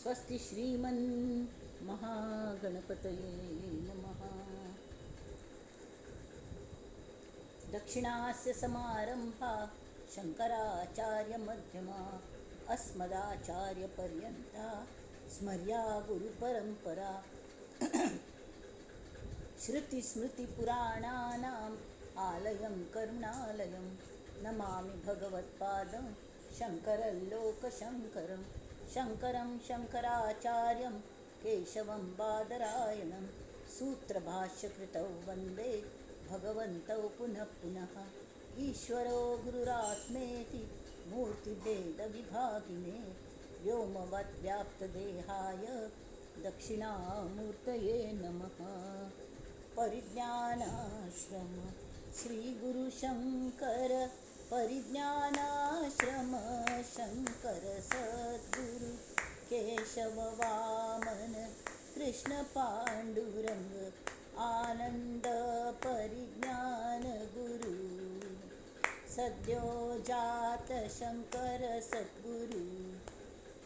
स्वस्ति श्रीमन् महागणपतये नमः. दक्षिणास्य समारंभा शंकराचार्य मध्यमा अस्मदाचार्य पर्यंता स्मर्या गुरुपरंपरा. श्रुतिस्मृतिपुराणानाम् आलयं करुणालयं नमामि भगवत्पादं शंकरं लोकशंकरं शंकरं शंकराचार्यं केशवं बादरायणं सूत्रभाष्यकृतौ वंदे भगवन्तौ पुनः पुनः. ईश्वरो गुरुरात्मेति मूर्तिभेदविभागिने व्योमवद्व्याप्तदेहाय दक्षिणामूर्तये नमः. परिज्ञानाश्रम श्रीगुरुशंकर परिज्ञानाश्रम शंकर सद्गुरु केशव वामन कृष्ण पांडुरंग आनंद परिज्ञान गुरु सद्यो जात शंकर सद्गुरु.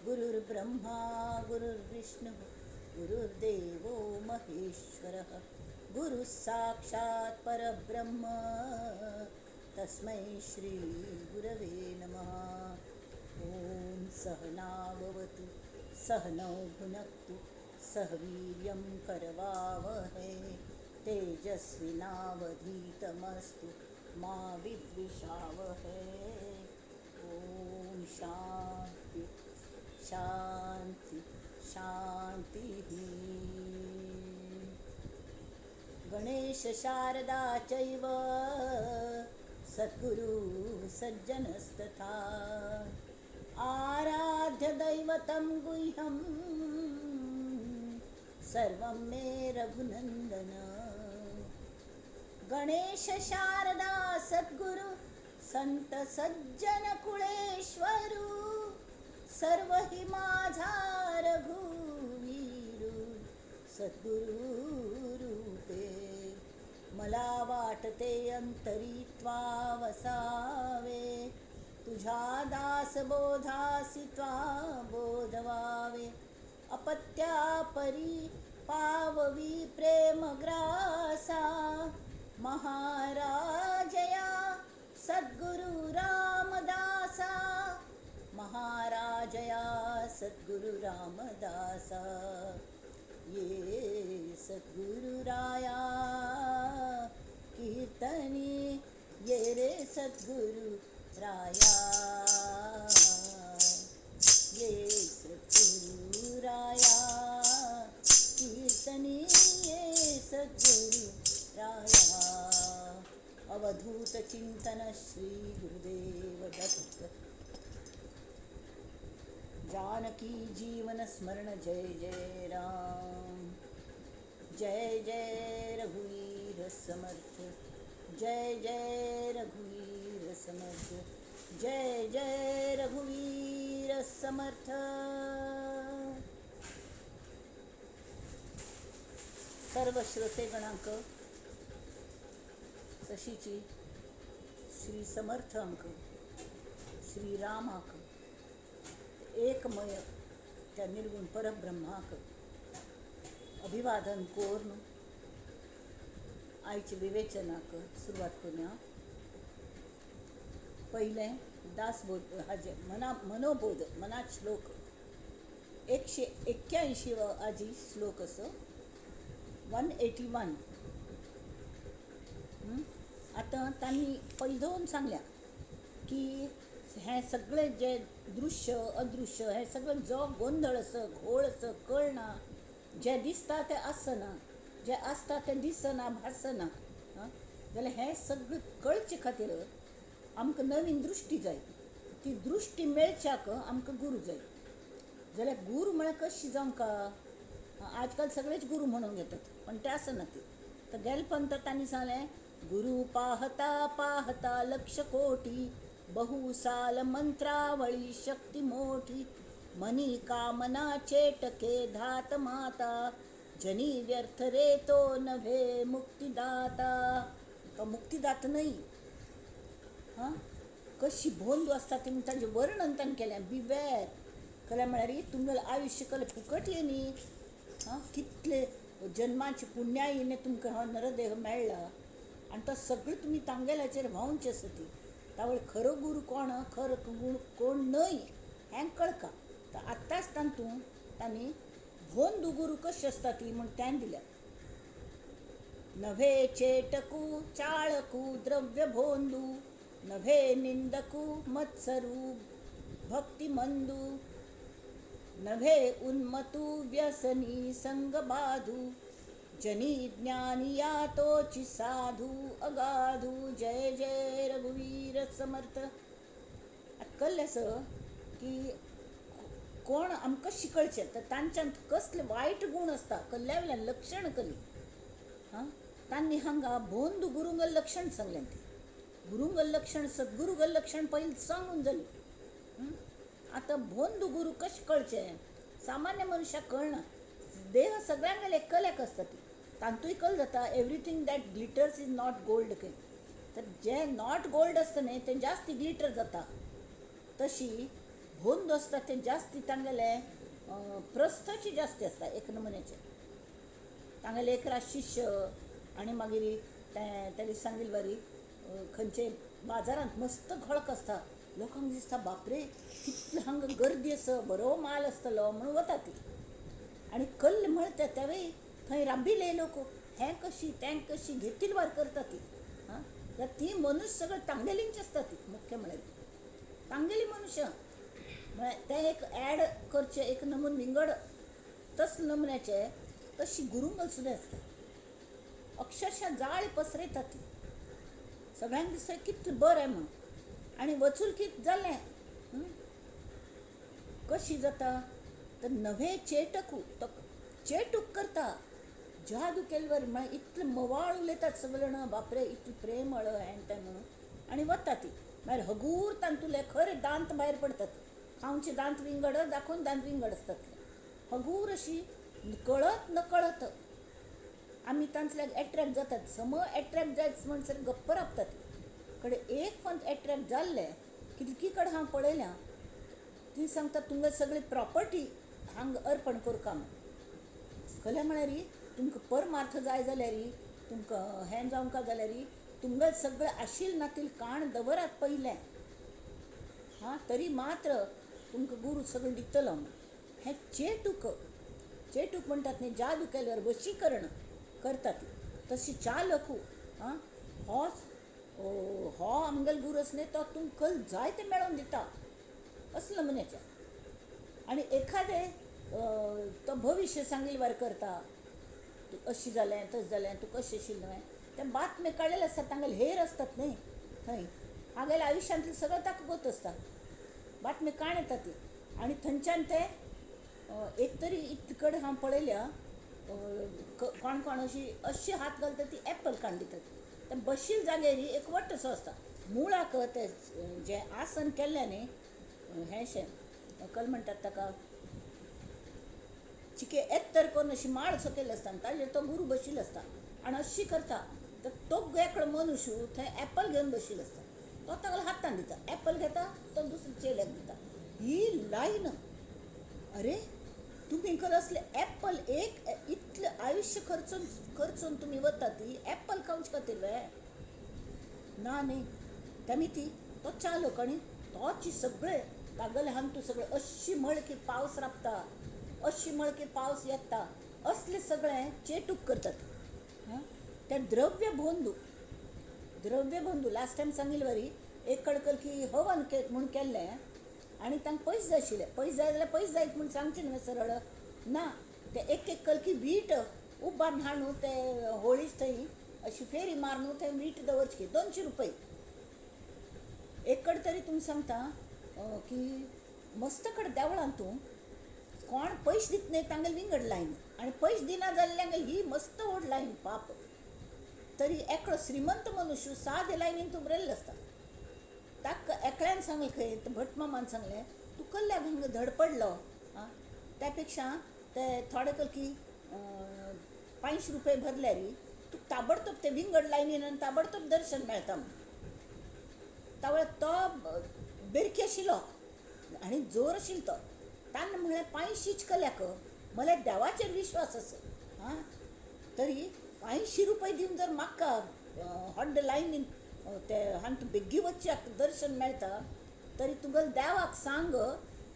गुरुर्ब्रह्मा गुरुर्विष्णु गुरुर्देवो महेश्वरः गुरुः साक्षात् परब्रह्म तस्मै श्री गुरवे नमः. ॐ सहनाववतु सहनौ भुनक्तु सह वीर्यं करवावहै तेजस्विनावधीतमस्तु मा विद्विषावहै. ॐ शांति शांति शांतिः. गणेश शारदा चैव सद्गुरु सज्जनस्तथा आराध्य दैवतं गुह्यं सर्वं मे रघुनंदन. गणेश शारदा सद्गुरु संत सज्जन कुळेश्वरू सर्व हि माझा रघुवीरू सद्गुरु रूपे. मला वाटते अंतरी त्वा वसावे तुझ्या दासबोधासी त्वा बोधवावे. अपत्या परी पाववी प्रेमग्रासा महाराजया सद्गुरु रामदासा महाराजया सद्गुरु रामदासा. ये सद्गुरुराया कीर्तनी ये रे सद्गुरु राया ये सद्गुरुराया कीर्तनी ये सद्गुरु राया. अवधूत चिंतन श्री गुरुदेव दत्त. जानकी जीवन स्मरण जय जय राम जय जय रघुवीर समर्थ जय जय रघुवीर समर्थ जय जय रघुवीर समर्थ. सर्व श्रोतेगणांक तशीची श्री समर्थ अंक श्रीरामाक एकमय त्या निर्गुण परब्रह्माक अभिवादन करून आयचे विवेचनाक सुरवात करूया. पयलें दासबोध हाजे मना मनोबोध मनात श्लोक 181 आजी श्लोक असो 181. आतां तांणी पयलीं दोन सांगल्या की हें सगळें जे दृश्य अदृश्य हें सगळें जो गोंदळ आसा घोळ आसा कळना, जें दिसता तें आसना, जें आसता तें दिसना भासना, जाल्यार हें सगळें कळचे खातीर आमकां नवीन दृश्टी जाय. ती दृश्टी मेळच्याक आमकां गुरू जाय. जाल्यार गुरू म्हळ्यार कशी जावंक आजकाल सगळेच गुरू म्हणून घेतात पण ते आसना ती. तर गेलपंत तांणी सांगलें गुरू पाहता पाहता लक्ष कोटी बहुसाल मंत्रावळी शक्ती मोठी मनी कामना चेटके धात माता जनी व्यर्थ रे तो नव्हे मुक्तिदाता. तो मुक्तिदाता न्हय. हां, कशी भोंदू आसता ती तांचें वर्णन ताणें केलें. बिवेर कल्या म्हळ्यार तुमगेलें आयुश्य कल फुकट ये न्ही. हां, कितले जन्माची पुण्यायेने तुमकां हो नरदेह मेळ्ळा आनी तो सगळें तुमी तांगेल्याचेर व्हांवचे आसा ती. तावळ खरो गुरू कोण, खरो गुरू कोण न्हय हें कळका. तर आत्ताच तातूंत तांणी भोंदू गुरू कशी आसता ती म्हूण त्यान दिल्या. नव्हे चेटकू चाळकू द्रव्य भोंदू, नव्हे निंदकू मत्सरू भक्तिमंदू, नव्हे उन्मतू व्यसनी संग बाधू, जनी ज्ञानी यातोची साधू अगाधू. जय जय रघुवीर समर्थ. आतां कळ्ळें आसा की कोण आमकां शिकळचें तर तांच्यांत कसले वायट गूण आसता कल्ल्या वयल्यान लक्षण कली. हां, तांणी हांगा भोंदू गुरूंग लक्षण सांगलें. ती गुरूंग लक्षण सद्गुरू लक्षण पयलीं सांगून जालें. आतां भोंदू गुरू कशें कळचें? सामान्य मनशाक कळना. देह सगळ्यांक एकल्याक आसता ती तांतूय कल जाता. Everything that glitters is not gold खंय. तर जें not gold आसता न्ही तें जास्त ग्लिटर जाता. तशी भोंदू आसता तें जास्ती तांगेले प्रस्थाची जास्ती आसता एक नमुन्याचे. तांगेले एक रात शिष्य आनी मागीर तें तेणे सांगिल्ले वरी खंयचे बाजारांत मस्त घळक आसता. लोकांक दिसता बापरे कितले हांगा गर्दी आसा, बरो माल आसतलो म्हणून वता ती. आनी कल्ल म्हणटा तेवूय थंय राबिल्ले लोक हें कशी तें कशी घेतील वार करता ती. हां, जाल्यार ती मनुष्य सगळें तांगेलींच आसता ती. मुख्य म्हळ्यार तांगेली मनुष्य म्हळ्यार तें एक एड करचें एक नमून विंगड तस नमुन्याचे तशी गुरुंगल सुद्दां आसता. अक्षरशः जाळ पसरयतात ती. सगळ्यांक दिसता कितलें बरें म्हूण आनी वचूल कित जालें. कशी जाता तर नव्हे चेटकू तो चेटूक करता जादू केल्यावर म्हळ्यार इतलें मवाळ उलयतात सगळे जाण बापरे इतलें प्रेमळ हें तें म्हणून आनी वता ती. मागीर हगूर तांतुले खरे दांत भायर पडतात. खावचे दांत विंगड, दाखोवन दांत विंगड आसतात. हगूर अशी कळत नकळत आमी तांतल्यान एट्रॅक्ट जातात. सम एट्रॅक्ट जायत म्हणसर गप्प राबतात. कडे एक फक्त एट्रॅक्ट जाल्ले कितकी कडेन हांव पळयल्या ती सांगता तुमकां सगळी प्रॉपर्टी हांगा अर्पण करका म्हूण. खरें म्हळ्यार तुमकां परमार्थ जाय जाल्यार तुमकां हें जावंक जाल्यार तुमकां सगळें आशिल नातील काण दवरात पयलें. हां, तरी मात्र तुमकां गुरू सगळें दितलो म्हूण. हें चेटूक चेटूक म्हणटात न्ही, जादू केल्यार वशीकरण करतात तशी चालकू. हां, होच हो आमगेलो गुरू आसा न्ही तो तुमकां जाय तें मेळोवन दिता असले नमुन्याचें. आनी एखादें तो भविश्य सांगिल्ले वार करता, तूं अशें जालें तशें जालें तूं कशें आशिल्लें तें बातमी काडलेले आसता. तांगेले हेर आसतात न्ही थंय हागेल्या आयुश्यांतलें सगळें ताका गोत आसता. बातमी काण येता ती आनी थंयच्यान ते एक तरी इतले कडेन हांव पळयल्या कोण कोण अशी अशी हात घालता ती एप्पल काडून दितात. ते बशील जाग्यार एक वट्ट असो आसता. मुळाक तें जें आसन केल्लें न्ही हें शें कल म्हणटात ताका चिके एत्तर करून अशी माळ असो केल्लो आसता आनी ताजेर तो गुरू बशिल्लो आसता आनी अशी करता तर तो एकलो मनुष्य थंय एप्पल घेवन बशिल्लो आसता. तो ताका हातान दिता, एप्पल घेता तो दुसऱ्या चेल्याक दिता. ही लायन. अरे तुमी खंय असले एप्पल एक इतलें आयुश्य खर्चून खर्चून तुमी वता ती एप्पल खावचे खातीर वे ना न्ही. तेमी ती तो चालक आनी तोच सगळे तागेले हांतू सगळे अशी मळकी पावस राबता, अशी मळकी पावस येता, असले सगळे चेटूक करतात. हां, ते द्रव्य भोंदू द्रव्य बंधू लास्ट टायम सांगिल्ले वरी एक कडकल की हवन म्हूण केल्लें आनी तांकां पयशे जाय आशिल्ले. पयशे जाय जाल्यार पयशे जायत म्हूण सांगचें न्हय सरळ ना. ते एक एक कलकी वीट उबारून हाडून ते होळीच थंय अशी फेरी मारून थंय वीट दवरची 200 रुपये. एक कडेन तरी तुमकां सांगता की मस्त कडेन देवळान तूं कोण पयशे दित न्हय तांगेली विंगड लायन आनी पयशे दिना जाल्ल्यांक ही मस्त व्हड लायन पाप. तरी एकलो श्रीमंत मनुष्य सादे लायनीन तूं बरयल्लो आसता. ताका एकल्यान सांगलें खंय भटमामान सांगलें तूं कल्ल्याक हांगा धडपडलो आं, त्या पेक्षा ते थोडे कलकी 500 रुपये भरल्यार तूं ताबडतोब ते विंगड लायनीन आनी ताबडतोब दर्शन मेळटा म्हूण. तावळ तो बेरकी आशिल्लो आनी जोर आशिल्लो तो. तान्न म्हळ्यार 500 कल्याक मला देवाचेर विश्वास आसा. आं, तरी 500 रुपये दिवन जर म्हाका हॉड लायनीन ते हांतू बेगी वचच्याक दर्शन मेळटा तरी तुगेले देवाक सांग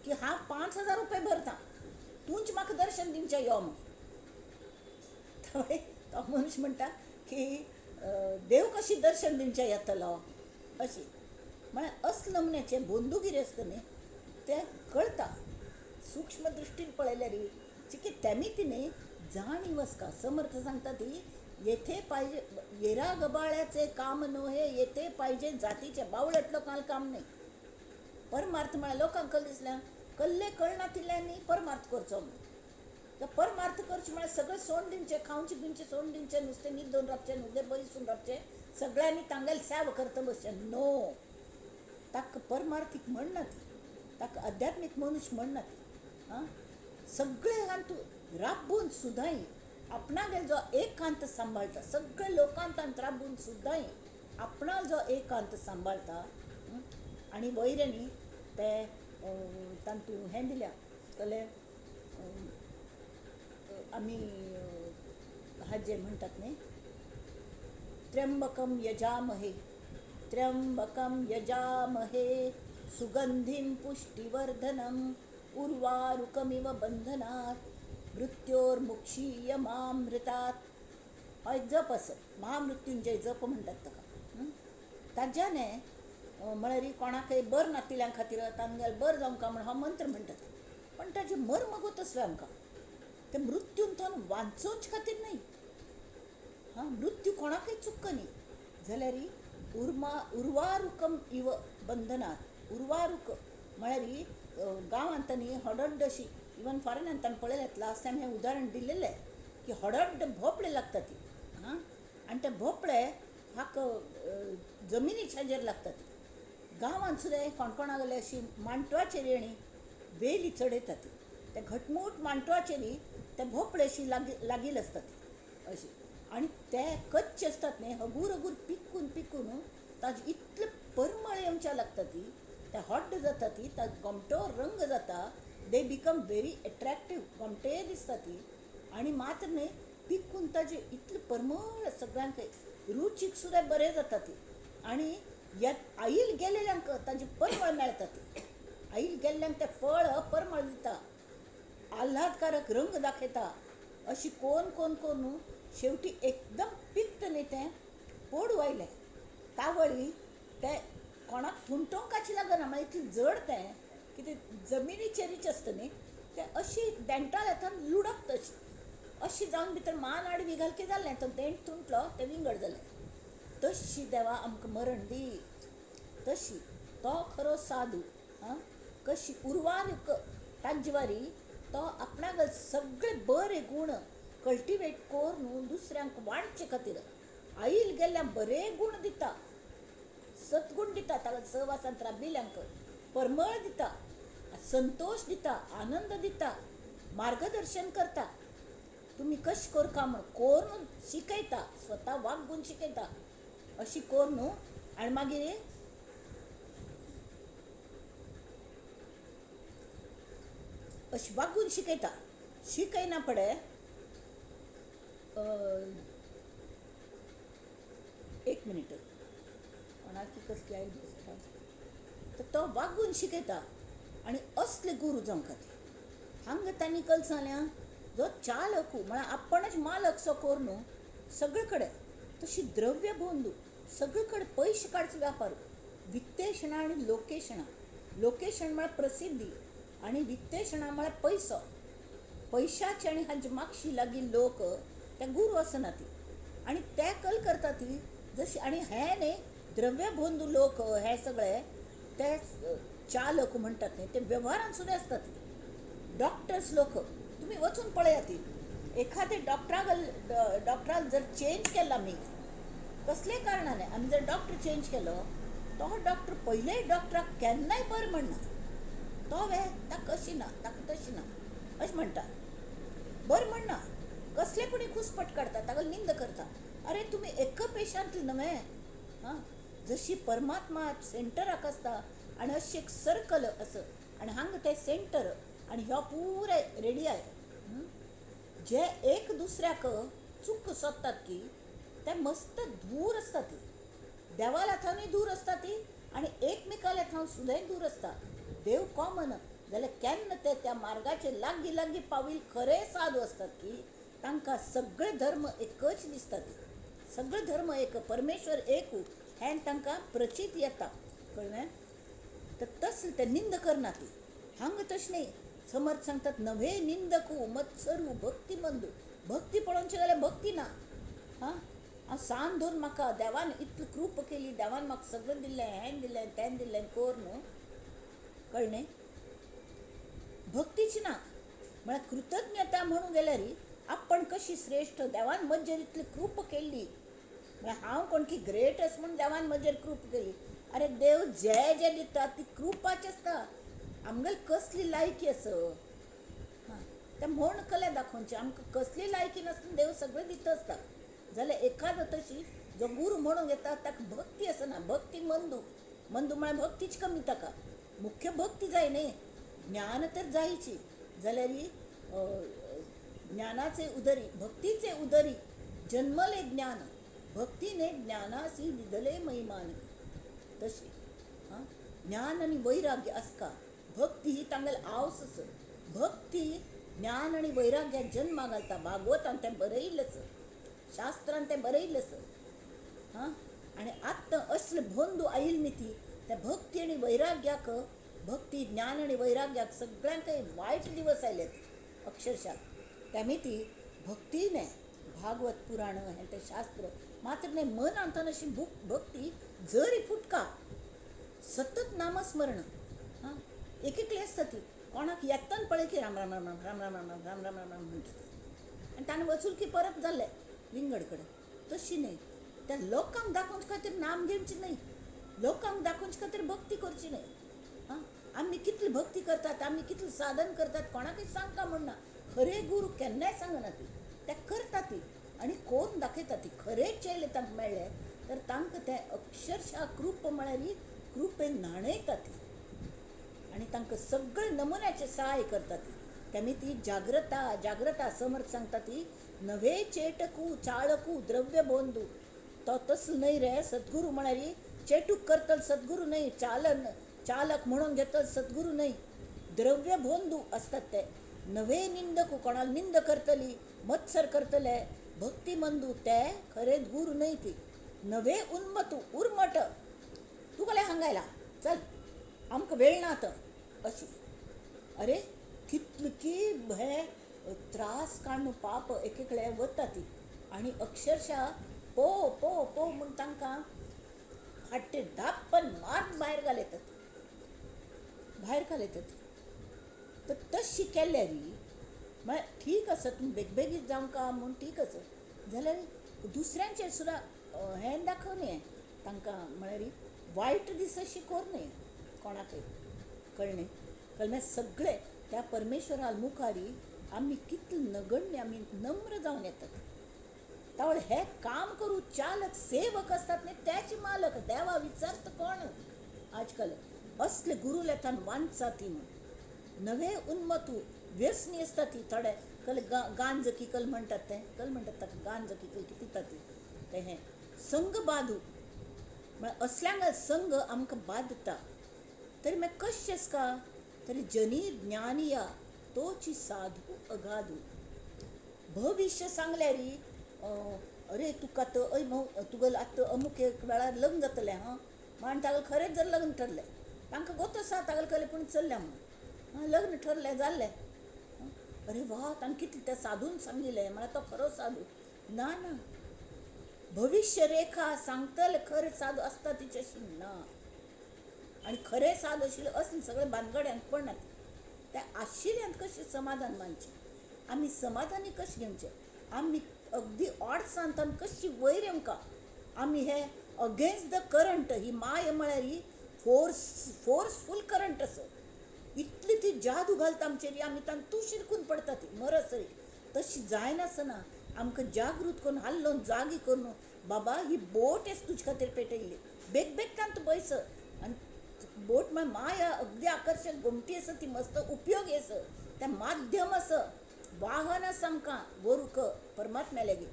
की हांव 5000 रुपये भरता, तूंच म्हाका दर्शन दिवचें यो म्हूण. तो मनीस म्हणटा की देव कशी दर्शन दिवचें येतलो अशी. म्हळ्यार असले नमुन्याचें बोंदुगिरी आसता न्ही तें कळटा सूक्ष्म दृश्टीन पळयल्यार की तेमी ती न्ही जाणीव आसता. समर्थ सांगता ती येथे पाहिजे येरा गबाळ्याचे काम नोहे येथे पाहिजे जातीचे बावळट लोकांक काम न्ही. परमार्थ म्हळ्यार लोकांक कल दिसल्या कल्ले कळनातिल्ल्यांनी परमार्थ करचो म्हूण. तर परमार्थ करचें म्हळ्यार सगळें सोड दिवचें, खावचें पिवचें सोड दिवचें, नुस्तें न्हिदून रावचें, नुस्तें बयसून रावचें, सगळ्यांनी तांगेले सेवा करता बसचें. नो, ताका परमार्थीक म्हणना ती, ताका आध्यात्मीक मनुष्य म्हणना ती. आं, सगळे हातूं राबून सुद्दांय आपणागेर जो एकांत सांबाळटा, सगळे लोकांत राबून सुद्दांय आपणा जो एकांत सांबाळटा. आनी वयर न्ही ते तांतूं हें दिल्या कले आमी हाजे म्हणटात न्ही त्र्यंबकम यजामहे त्र्यंबकम यजामहे सुगंधीं पुष्टिवर्धनम उर्वारुकमिव बंधनात् मृत्योर्मुक्षीयमामृतात्. हो एक जप आसा, महामृत्युंजय जप म्हणटात ताका. ताज्याने म्हळ्यार कोणाकय बर नातिल्ल्यां खातीर तांगेले बर जावंक म्हण हो मंत्र म्हणटात, पण ताजें मर्म गोत आसलें आमकां. ते मृत्यून थोन वांचोवचे खातीर न्हय. हां, मृत्यू कोणाकय चुक्क न्ही जाल्यार उर्वारुकम इव बंधनात. उर्वारुक म्हळ्यार गांवांत न्ही हडड्ड अशी इवन फॉरेनांत आमी पळयलें लास्ट टायम हें उदाहरण दिलेलें की हडड्ड भोपळे लागता ती. आं, आनी ते भोपळे हाका जमिनीच्या हाजेर लागता ती. गांवांत सुद्दां कोणकोणागेले अशी मांटवाचेर येणी वेली चडयतात ती, ते घटमूट मांटवाचेर ते भोपळे अशी लागील आसतात अशी. आनी ते कच्चे आसतात न्ही हगूर हगूर पिकून पिकून ताजे इतले परमळ येवच्या लागता ती, ते हॉट जाता ती, ताजो गोमटो रंग जाता, they become very attractive, Gomte दिसता ती. आनी मात्र न्ही पिकून ताजे इतले परमळ सगळ्यांक रुचीक सुद्दां बरें जाता ती. आनी आईल गेल्ल्यांक ताजें परमळ मेळटा ती, आईल गेल्ल्यांक तें फळ परमळ दिता, आल्हादकारक रंग दाखयता. अशी कोण कोण कोण शेवटी एकदम पिकत न्ही तें पोडू आयलें तावळी तें कोणाक थुंटोवंकाची लागना, म्हळ्यार इतलें जड तें की तें जमिनीचेरीच आसता न्ही तें अशी देंठाल येता लुडप तशी अशी जावन भितर मान आडवी घालकी जालें, तो देंठ तुंटलो तें विंगड जालें. तशी देवा आमकां मरण दी तशी तो खरो साधू. आं, कशी उर्वारुक तांचे तो आपणाक सगळे बरे गूण कल्टिवेट करून दुसऱ्यांक वांटचे खातीर आईल गेल्ल्या बरे गूण दिता, सद्गुण दिता, ताका सहवासांत राबिल्ल्यांक परमळ दिता, संतोश दिता, आनंद दिता, मार्गदर्शन करता. तुमी कशें करका म्हूण करून शिकयता, स्वता वागून शिकयता अशी करून. आनी मागीर अशी वागून शिकयता, शिकयना पडे एक मिनिट कोणाकी कसली आयली दिसता तर तो वागून शिकयता. आनी असले गुरू जावंक खातीर हांगा तांणी कल सांगल्या जो चालक म्हळ्यार आपणच मालकसो करून सगळे कडेन तशी द्रव्य बंधू सगळे कडेन पयशे काडचो व्यापार, वित्तेशणां आनी लोकेशणां. लोकेशण म्हळ्यार प्रसिद्धी आनी वित्तेशणां म्हळ्यार पयसो. पयशाचे आनी हांचे मागशी लागीं लोक ते गुरू आसना ती, आनी ते कल करता ती जशी. आनी हे न्ही द्रव्य बंधू लोक हे सगळे ते चालक म्हणटात न्ही ते वेव्हारान सुद्दां आसतात. डॉक्टर्स लोक तुमी वचून पळयात ती एखादे डॉक्टराक जर चेंज केला आमी कसले कारणान आमी जर डॉक्टर चेंज केलो तो डॉक्टर पयले डॉक्टराक केन्नाय बरें म्हणना, तो वे ताका अशी ना ताका तशी ना अशें म्हणटा, बरें म्हणना, कसले कोणी घुसपट काडटा, ताका निंद करता. अरे तुमी एक पेशांतले न्हय. हां, जशी परमात्मा सेंटराक आसता आनी अशें एक सर्कल आसा आनी हांगा तें सेंटर आनी हो पुराय रेडी आहे. जे एक दुसऱ्याक चूक सोदतात की ते मस्त दूर आसता ती, देवाला थावनूय दूर आसता ती आनी एकमेकाल्या थावन सुद्दां दूर आसता. देव कॉमन जाल्यार केन्ना ते त्या मार्गाचेर लागीं लागीं पाविल खरे साधू आसतात की तांकां सगळे धर्म एकच दिसतात, सगळे धर्म एक, परमेश्वर एक हें तांकां प्रचित येता. कळ्ळें? तर तसलें ते निंद करना ती. हांगा तशें न्ही. समर्थ सांगतात नव्हे निंदकू मत्सरू भक्ती बंधू. भक्ती पळोवची जाल्यार भक्ती ना. हां, हांव सान धरून म्हाका देवान इतली कृपा केली, देवान म्हाका सगळें दिल्लें, हें दिल्लें तें दिल्लें कोर न्हू. कळ्ळें? भक्तीची ना. म्हळ्यार कृतज्ञता म्हणून गेल्यार आपण कशी श्रेश्ठ, देवान म्हजेर इतली कृपा केल्ली, म्हळ्यार हांव कोण की ग्रेट आसा म्हूण देवान म्हजेर कृपा केली. अरे देव जे जे दिता ती कृपाची आसता. आमगेली कसली लायकी आसा हां तें म्हण कला दाखोवची. आमकां कसली लायकी नासतना देव सगळें दिता आसता. जाल्यार एखादो तशी जो गुरू म्हणून येता ताका भक्ती आसना. भक्ती मंदू, मंदू म्हळ्यार भक्तीच कमी ताका. मुख्य भक्ती जाय न्ही, ज्ञान तर जायची. जाल्यार ज्ञानाचे उदरी भक्तीचे उदरी जन्मले ज्ञान, भक्तीने ज्ञानासी विधले महिमान. तशी हां ज्ञान आनी वैराग्य आसता. भक्ती ही तांगेली आवस आसा. भक्ती ज्ञान आनी वैराग्याक जन्मा घालता. भागवतान तें बरयिल्लें आसा, शास्त्रान तें बरयिल्लें आसा. हां, आनी आतां असले बंधू आयिल्ले न्ही ती त्या भक्ती आनी वैराग्याक, भक्ती ज्ञान आनी वैराग्याक सगळ्यांकय वायट दिवस आयले अक्षरशः. त्यामुळे ती भक्तीने भागवत पुराण हें तें शास्त्र मात्र न्ही, मनांतल्यान अशी भक्ती जरी फुटका सतत नामस्मरण. हां, एक एकली आसता ती कोणाक येतना पळय की राम राम राम राम राम राम राम राम राम राम राम म्हणटा आनी ताणें वचून की परत जाल्लें विंगड कडेन. तशी न्ही, त्या लोकांक दाखोवचे खातीर नाम घेवचें न्ही, लोकांक दाखोवचे खातीर भक्ती करची न्ही. हां, आमी कितली भक्ती करतात, आमी कितलें साधन करतात कोणाकय सांगता म्हण ना. खरे गुरू केन्नाय सांगना ती, ते करता ती आनी कोण दाखयता ती. खरे चेले तांकां मेळ्ळे तर तांकां ते अक्षरशः कृप म्हळ्यार कृपेन न्हाणयता ती आनी तांकां सगळे नमुन्याचे सहाय करता ती. तेमी ती जाग्रता जाग्रता समर्थ सांगता ती नव्हे चेटकू चाळकू द्रव्य बंधू. तो तसलो न्हय रे सद्गुरू म्हळ्यार चेटूक करतलो सद्गुरू न्हय, चालन चालक म्हणून घेतलो सद्गुरू न्हय. द्रव्य बंधू आसतात ते. नव्हे निंदकू कोणाक निंद करतली, मत्सर करतले, भक्ती मंदू ते खरे गुरू न्हय ती. नव्हे उन्मतू उर्मट, तूं कसलें हांगा आयला चल आमकां वेळ ना आतां अशी. अरे कितले की हे त्रास काडून पाप एक एकले वता ती आनी अक्षरशः पो पो पो म्हूण तांकां फाटीर धाप्पन मारून भायर घालयतात, भायर घालयतात. तर तशी केल्यार म्हळ्यार ठीक आसा, तुमी बेगबेगीन जावंका म्हूण ठीक आसा, जाल्यार दुसऱ्यांचेर सुद्दां हें दाखोवं न्हय तांकां, म्हळ्यार वायट दीस अशी करूं न्हय कोणाकय. कळ्ळें? कळ्ळें? सगळे त्या परमेश्वरा मुखारी आमी कितले नगण्य, आमी नम्र जावन येतात. तावळ हे काम करूं चालक सेवक आसतात न्ही त्याचे मालक देवा विचारता कोण आजकाल. असले गुरू लेथान वांचा ती म्हूण. नवे उन्मतू व्यसनी आसता ती. थोडे कल गांज किकल म्हणटात ते, कल म्हणटात ताका गांज किकल की पिता ती. ते हें संग बादू म्हळ्यार असल्यांक संग आमकां बादता. तरी मागीर कशें आसता तरी जनी ज्ञानिया तोची साधू अगाधू. भविश्य सांगल्यार अरे तुका तर अय तुगेलें आतां अमूक एक वेळार लग्न जातलें हां म्हण तागेलें खरेंच जर लग्न ठरलें, तांकां गोत आसा तागेलें कडेन पूण चल्ल्या म्हूण लग्न ठरलें जाल्लें. अरे वा ताणें कितलें त्या साधून सांगिल्लें म्हळ्यार तो खरो साधू. ना ना, भविश्य रेखा सांगतले खरे साधू आसता तिच्याशी ना. आनी खरे साधू आशिल्ले असले सगळे भानगड्यांत पडनात. त्या आशिल्ल्यांत कशें समाधान मानचें, आमी समाधानी कशें घेवचें, आमी अगदी ओडसांत कशी वयर येवंका. आमी हे अगेन्स्ट the current, ही माया म्हळ्यार ही फोर्सफूल करंट आसा. इतली ती जादू घालता आमचेर, आमी तांतूं शिरकून पडटा ती मरसरी. तशी जायनासतना आमकां जागृत करून हाल्लोवन जागी करून बाबा ही बोट एस तुजे खातीर पेटयल्ली, बेगबेग तांतूं बैस. आनी बोट म्हळ्यार माया अगदी आकर्शक गोमटी आसा ती, मस्त उपयोगी आसा. तें माध्यम आसा, वाहन आसा आमकां व्हरूंक परमात्म्या लागीं.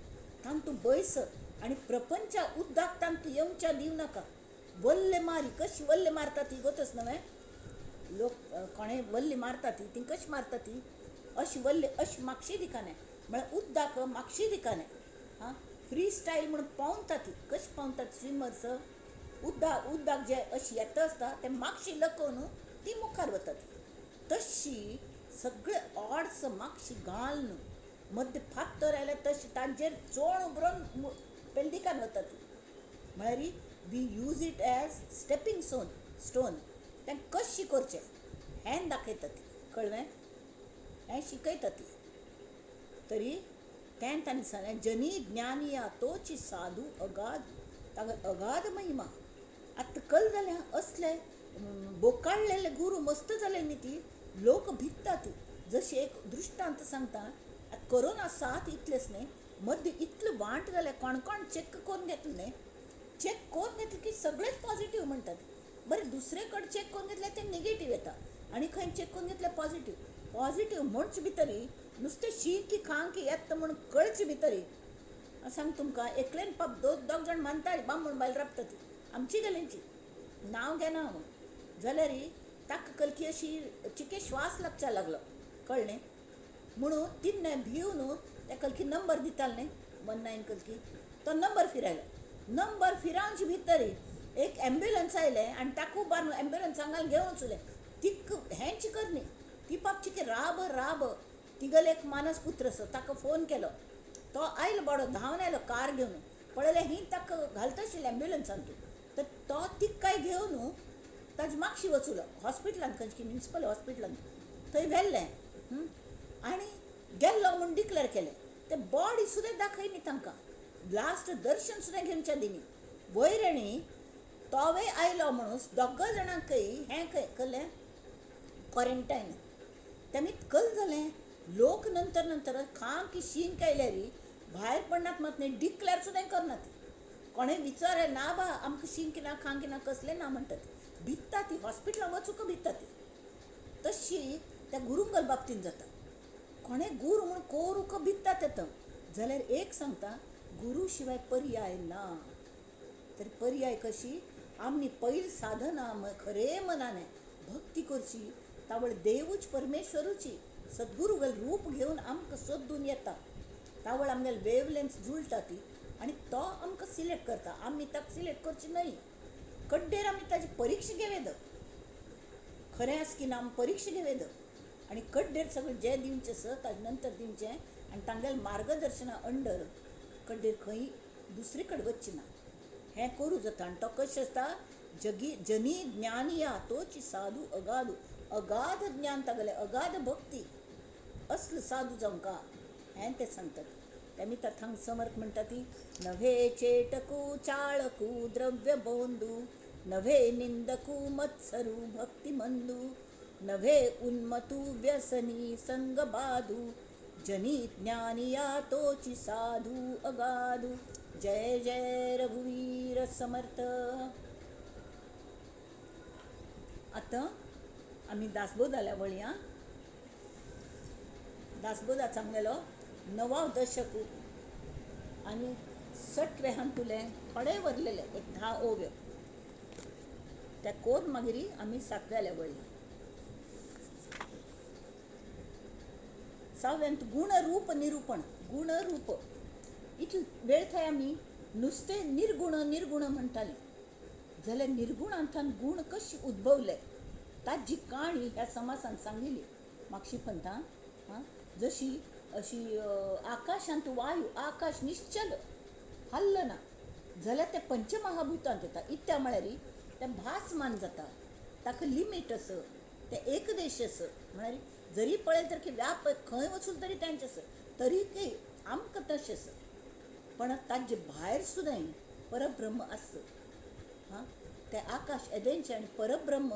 तांतू बैस आनी प्रपंचा उद्दाक तांतू येवच्या दिवं नाका. वल्ले मारी कशी वल्ले मारता ती गोतच न्हय, लोक कोणें वल्ली मारता ती ती कशी मारता ती अशी वल्ले अशी मागशी दिकाने म्हळ्यार उद्दाक मागशी दिकाने. हां, फ्री स्टायल म्हणून पावता ती कशी पावतात स्विमर्स, उद्दाक उद्दाक जे अशी येता आसता ते मागशी लकोवन ती मुखार वतात. तशी सगळे ऑड्स मागशी घालून मद्य फात्तर आयल्यार तशी तांचेर चोण उबरोन पेलदिकान वतात. म्हळ्यार we use it as stepping stone. तें कशी करचें हें दाखयतात, कळ्ळें, हें शिकयतात. तरी तें तांणी सांगलें जनी ज्ञानिया तोची साधू अगाध, ताका अगाध महिमा. आतां कल जाल्या असले बोकाडलेले गुरू मस्त जाले न्ही, ती लोक भित्ता ती. जशी एक दृश्टांत सांगता, आतां कोरोना साथ इतलेच न्ही, मदीं इतलें वांट जालें, कोण कोण चॅक करून घेतलें न्ही, चॅक करून घेतलें की सगळेच पॉझिटीव म्हणटात. बरें दुसरे कडेन चॅक करून घेतलें तें नेगेटीव येता, आनी खंय चॅक करून घेतलें पॉझिटीव. पॉझिटीव म्हणचे भितरी नुस्तें शी की खांक येता म्हूण कळचे भितरी सांग तुमकां एकलेन पाप दोग जाण मानता बामण बायल राबता ती आमची गलींची, नांव घेना हांव, जाल्यार ताका कलकी अशी चिके श्वास लागच्या लागलो, कळ्ळें. म्हणून तिन्ने भिवन त्या कलकी नंबर दिताले न्ही 19 कलकी, तो नंबर फिरायलो. नंबर फिरावचे भितरी एक ॲम्ब्युलन्स आयलें आनी ताका उबारून ॲम्ब्युलन्स हांगा घेवन वचलें. तिक हेंच करनी ती पाप चिके राब राब. तिगेलो एक मानस पुत्र आसा, ताका फोन केलो, तो आयलो बाबडो धांवन आयलो कार घेवन, पळयलें ही ताका घालता आशिल्लें ॲम्ब्युलन्सान. तर तो तिकाय घेवन ताजे मागशी वचुलो हॉस्पिटलान, खंयची म्युनिसिपल हॉस्पिटलान थंय व्हेल्लें आनी गेल्लो म्हूण डिक्लेर केलें. ते बॉडी सुद्दां दाखयली तांकां, लास्ट दर्शन सुद्दां घेवच्या दिनी. वयर आनी तोवय आयलो म्हणून दोग जाणांकय हें केलें क्वॉरंटायन. तेमी कल जालें, लोक नंतर नंतर खांक शींक आयल्यार भायर पडनात मात न्ही, डिक्लेर सुद्दां करनात. कोणें विचार ना बा आमकां शींक ना खांक ना कसलें ना म्हणटात, भित्ता ती हॉस्पिटलान वचूंक भित्ता ती. तशी त्या गुरुंगल बाबतीन जाता, कोणें गुरू म्हूण कोरूंक भित्ता तें. जाल्यार एक सांगता, गुरू शिवाय पर्याय ना. तर पर्याय कशी, आमी पयलीं साधना खरे मनाने भक्ती करची, तावळ देवूच परमेश्वरूची सद्गुरू रूप घेवन आमकां सोदून येता. तावळ आमगेले वेवलेंथ जुळटा ती आनी तो आमकां सिलेक्ट करता. आमी ताका सिलेक्ट करची न्हय, कड्डेर आमी ताजी परीक्षा घेवेद, खरें आसा की ना आमी परीक्षा घेवेद आनी कड्डेर सगळें जें दिवचें आसा ताजे नंतर दिवचें आनी तांगेलें मार्गदर्शना अंडर कड्डेर खंय दुसरे कडेन वचचें ना, हें करूं जाता. आनी तो कशें आसता, जगी जनी ज्ञानिया तोची साधू अगाधू, अगाध ज्ञान तागेलें, अगाध भक्ती, असलं साधू जावंका हें ते सांगतात. तेमी थांग समर्थ म्हणटा ती, नव्हे चेटकू चाळकू द्रव्य बोंदू, नव्हे निंदकू मत्सरू भक्तिमंदू, नव्हे उन्मतू व्यसनी संग बाधू, जनी ज्ञानिया तोची साधू अगाधू. जय जय रघुवीर समर्थ. आतां आमी दासबोधाल्या वळया. दासबोधाचो आमगेलो 9 दशक आनी सटवे हांतुले थोडे वरलेले एक 10 ओव्यो त्या कोर मागीर आमी 7व्याल्या वळया. 6व्यांत गुणरूप निरूपण. गुणरूप इतले वेळ थंय आमी नुस्तें निर्गुण निर्गुण म्हणटाले, जाल्यार निर्गुणांतल्यान गुण कशे उद्भवले ताजी काणी ह्या समासान सांगिल्ली मागशी पंथान. हां, जशी अशी आकाशांत वायू, आकाश निश्चल हाल्ल ना जाल्यार तें पंचमहाभूतांत येता. इत्या म्हळ्यार तें भासमान जाता, ताका लिमीट आसा, तें एकदेश आसा. म्हळ्यार जरी पळयलें तर की व्याप खंय वचून तरी तेंचें आसा, तरी आमकां तशें आसा, पण ताजे भायर सुद्दां परब्रह्म आसा. हां, तें आकाश एदेंचें आनी परब्रह्म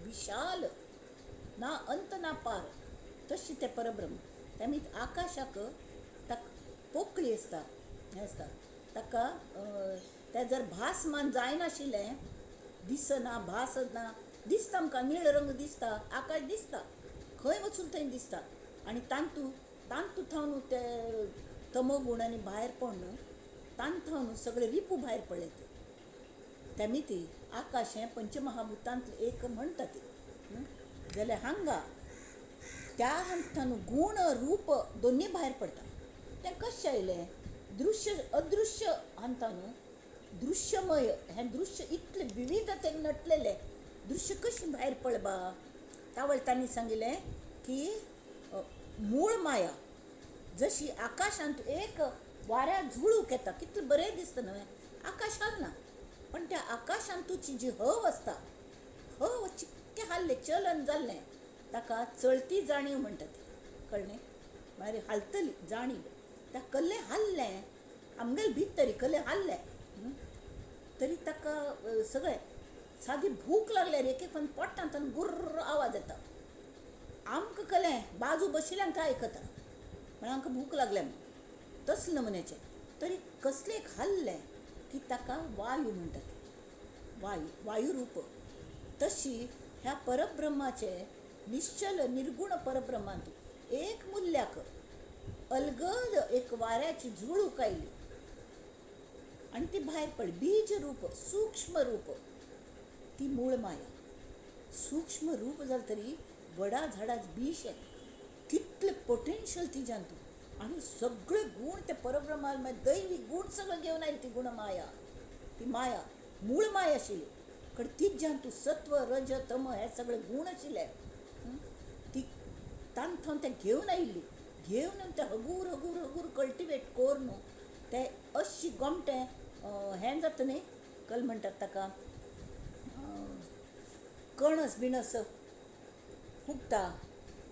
विशाल, ना अंत ना पार, तशें तें परब्रह्म. तेमी आकाशाक ताका पोकळी आसता, हें आसता ताका, तें जर भासमान जायनाशिल्लें, दिसना भासना, दिसता आमकां निळ रंग दिसता, आकाश दिसता, खंय वचून थंय दिसता. आनी तांतू तांतू थावन ते तमोगूण आनी भायर पडून तांत थावन सगळे रिपू भायर पडले. तेमी ती आकाश हें पंचमहाभूतांतलें एक म्हणटा ती. जाल्यार हांगा त्या हांतून गूण रूप दोनूय भायर पडटा. तें कशें आयलें? दृश्य अदृश्य हांतून दृश्यमय हें दृश्य इतलें विविधतेन नटलेलें दृश्य कशें भायर पडबा? तावळ तांणी सांगिल्लें की मूळ माया जशी आकाशांत एक वाऱ्या झुळूक येता, कितलें बरें दिसता न्हय, आकाश हालना, पण त्या आकाशांतूची जी हव आसता, हव चिक्कें हाल्लें, चलन जाल्लें, ताका चलती जाणीव म्हणटात. कळ्ळें? म्हळ्यार हालतली जाणीव. त्या कल्लें हाल्लें आमगेले भितर कल्लें हाल्लें तरी ताका सगळें सादी भूक लागल्यार एक एक पोटांत गुर्र आवाज येता. आमकां कलें बाजू बशिल्ल्यांक आयकता, म्हळ्यार आमकां भूक लागल्या म्हूण तसले नमुन्याचें. तरी कसलें एक हाल्लें की ताका वायू म्हणटात, वायू, वायुरूप. तशी ह्या परब्रह्माचे निश्चल निर्गुण परब्रह्मांत एक मुल्याक अलगद एक वाऱ्याची झुळूक आयली आनी ती भायर पडली. बीज रूप, सूक्ष्म रूप, ती मूळ माया. सूक्ष्म रूप जालें तरी वडा झाडाच बीज कितलें पोटेन्शियल तिज्यांत, आनी सगळे गूण ते परब्रह्माल मागीर दैवी गूण सगळे घेवन आयली ती गुणमाया. ती माया मूळ माया आशिल्ली, कारण तिज्यांत सत्व रज तम हे सगळे गूण आशिल्ले. ती तांत ते घेवन आयिल्ली, घेवन ते हगूर हगूर हगूर कल्टिवेट करून ते अशी गोमटें हें जाता न्ही, कल म्हणटात ताका, कणस बिणस फुगता,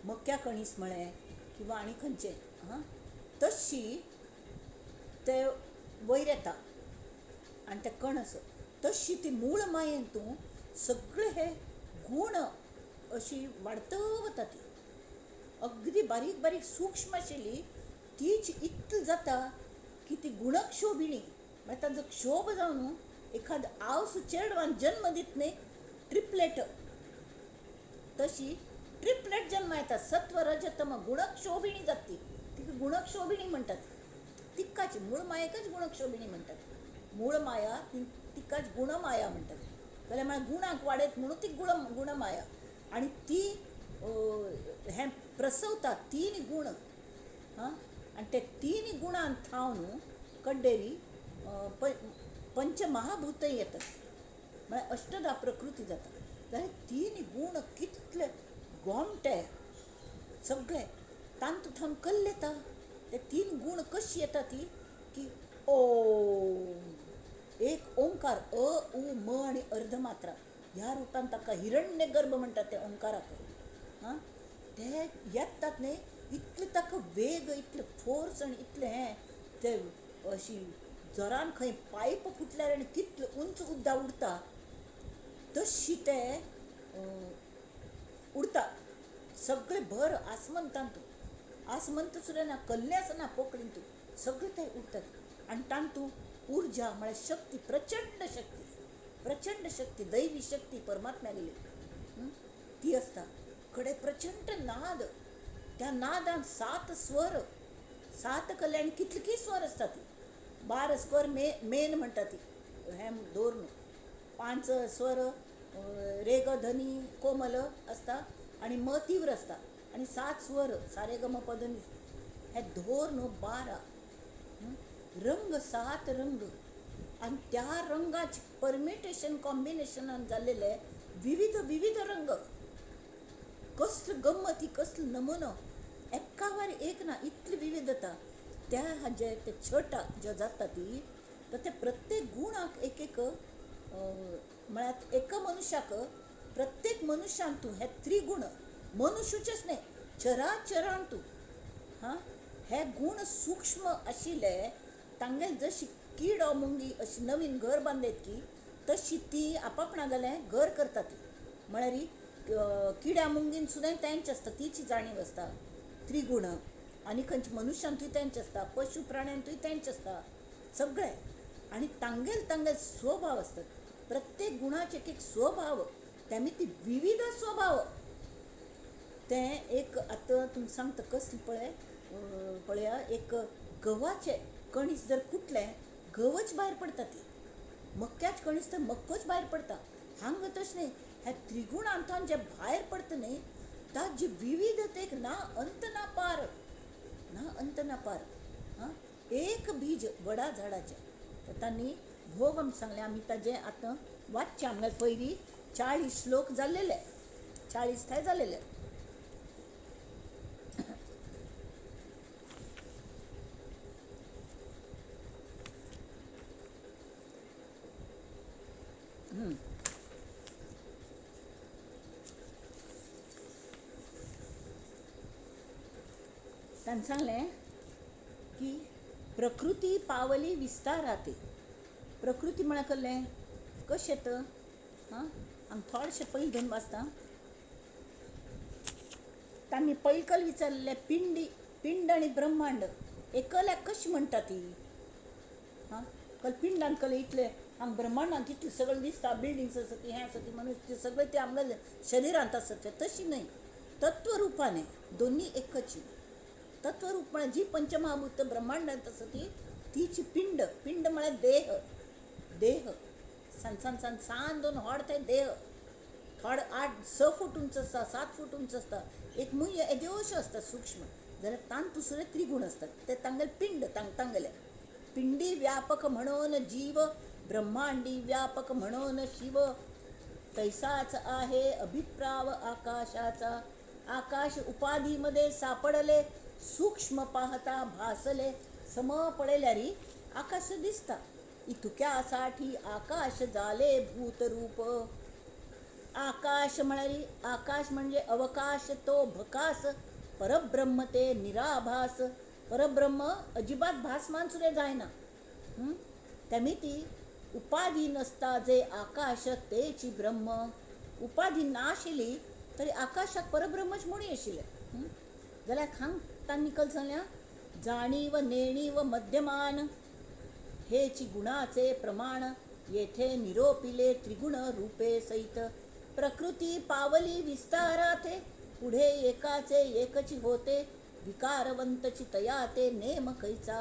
मक्या कणीस म्हळें किंवा आनी खंयचें, हां, तशी ते वयर येता आनी ते कणस तशी ती मूळ मायेन तूं सगळे हे गूण अशी वाडत वता. ती अगदी बारीक बारीक सूक्ष्म आशिल्ली तीच इतली जाता की ती गुणक्षोभिणी, म्हळ्यार तांचो क्षोभ जावन एखाद आवस चेडवान जन्म दित न्ही ट्रिपलेट, तशी ट्रिपलेट जन्म येता. सत्व रज तम गुणक्षोभिणी जाता ती, तिका गुणक्षोभिणी म्हणटात. तिकाच मूळ मायेकच गुणक्षोभिणी म्हणटात. मूळ माया तिकाच गुणमाया म्हणटात. जाल्यार म्हळ्यार गुणांक वाडयत म्हणून ती गुणमाया. आनी ती हें प्रसवता तीन गूण, हां, आनी ते तीन गुणान थावन कड्डेरी पंचमहाभूतय येतात, म्हळ्यार अष्टधा प्रकृती जाता. जाल्यार तीन गूण कितले गोमटे सगळे तांतू थावन कल्ले येता. ते तीन गूण कशी येता ती की ओम, एक ओंकार, अ उ म आनी अर्धमात्रा ह्या रुपान ताका हिरण्य गर्भ म्हणटात ते ओंकाराक. हां, ते येतात न्ही इतले ताका वेग, इतले फोर्स आनी इतलें हें, ते अशी जोरान खंय पायप फुटल्यार आनी कितले उंच उद्दा उडता तशी ते उडता सगळे भर आसमंतांत. आसमंत सुद्दां ना, कल्लें आसना पोकळींत, सगळे ते उडतात. आनी तांतू उर्जा म्हळ्यार शक्ती, प्रचंड शक्ती, प्रचंड शक्ती, दैवी शक्ती परमात्म्यागेली ती आसता. कडे प्रचंड नाद, त्या नादान सात स्वर, सात कले आनी कितले स्वर आसता ती, 12 स्वर मेन म्हणटा ती, हें दवरून 5 स्वर रे ग धनी कोमल आसता आनी म तीव्र आसता, आनी 7 स्वर सारे ग म प ध नि, हे धोर न्हू 12 रंग, 7 रंग, आनी त्या रंगाचे परमिटेशन कॉम्बिनेशनान जाल्लेले विविध विविध रंग. कसलो गम्मत ही, कसलो नमुनो, एकावर एक ना, इतली विविधता त्या हाजे ते छटा ज्यो जाता ती, तर ते प्रत्येक गुणाक एक एक, म्हळ्यार एका मनुष्याक प्रत्येक मनुष्यान तूं हे त्रिगुण, मनुष्यूचेच न्ही, चराचरान तूं, हां, हे गुण सूक्ष्म आशिल्ले तांगेले जशी किडो मुंगी अशी नवीन घर बांदलेत की तशी ती आपापणागेलें घर करतात. म्हळ्यार किड्या मुंगीन सुद्दां तेंच आसता, तीच जाणीव आसता त्रिगुण. आनी खंयच्या मनुष्यांतूय तेंच आसता, पशु प्राण्यांतूय तेंच आसता सगळे. आनी तांगेल तांगेल स्वभाव आसतात, प्रत्येक गुणाचे एक एक स्वभाव, तेमी ती विविध स्वभाव. तें एक आतां तुमकां सांगता कसलें पळय पळया, एक गंवाचें कणीस जर कुटलें गंवच भायर पडटा, ती मक्याच कणीस तर मक्कोच भायर पडटा. हांगा तशें न्ही, ह्या त्रिगुणांतल्यान जें भायर पडटा न्ही ताजी विविधतेक ना अंत ना पार, ना अंत ना पार. हां, एक बीज वडा झाडाचें. तर तांणी भोग आमकां सांगलें, आमी ताजें आतां वाचचें. आमगे पयलीं 40 श्लोक जाल्लेले, 40 थंय जाल्लेले. ताणें सांगलें की प्रकृती पावली विस्ताराते. प्रकृती म्हळ्यार कसलें कशें तर हां, हांगा थोडेशें पयलीं दोन वाचता. तांणी पयकल विचारलें, पिंडी पिंड आनी ब्रह्मांड एकल्याक कशें म्हणटा ती? हां, कल पिंडान कल इतलें हांगा ब्रह्मांडांत इतलें सगळें दिसता, बिल्डिंग्स आसा ती, हें आसा ती, मनुष्य सगळें तें आमगेलें शरिरांत आसा तें, तशी न्हय. तत्वरुपाने दोन्ही एकच. तत्वरूप म्हळ्यार जी पंचमहाभूत ब्रह्मांडांत आसा ती तीच पिंड. पिंड म्हळ्यार देह. देह सान सान सान सान दोन व्हड ते देह, थोडे 8 6 फूट उंच आसता, 7 फूट उंच आसता. एक मुय येद्योश्यो आसता सूक्ष्म, जाल्यार तांतू सुद्दां त्रिगुण आसतात. ते तांगेले पिंड, तांगेले पिंडी व्यापक म्हणून जीव, ब्रह्मांडी व्यापक म्हणून शिव. तैसाच आहे अभिप्राव आकाशाचा. आकाश उपाधीमध्ये सापडले, सूक्ष्म पाहता भासले, सम पळयल्यारी आकाश दिसता. इतक्यासाठी आकाश जाले भूतरूप. आकाश म्हळ्यार आकाश म्हणजे अवकाश, तो भकास, परब्रह्म ते निराभास. परब्रह्म अजिबात भासमान सुद्दां जायना. तेमी उपाधी नसता जे आकाश तेची ब्रह्म. उपाधी नाशिल्ली तरी आकाशाक परब्रह्मच म्हणू आशिल्लें. जाल्यार हांग तांणी कल सांगल्या, जाणीव नेणीव मध्यमान हेची गुणाचे प्रमाण, येथे निरोपिले त्रिगुण रूपे सहित. प्रकृती पावली विस्ताराते, पुढे एकाचे एकची होते, विकारवंतची तया ते नेम कैचा.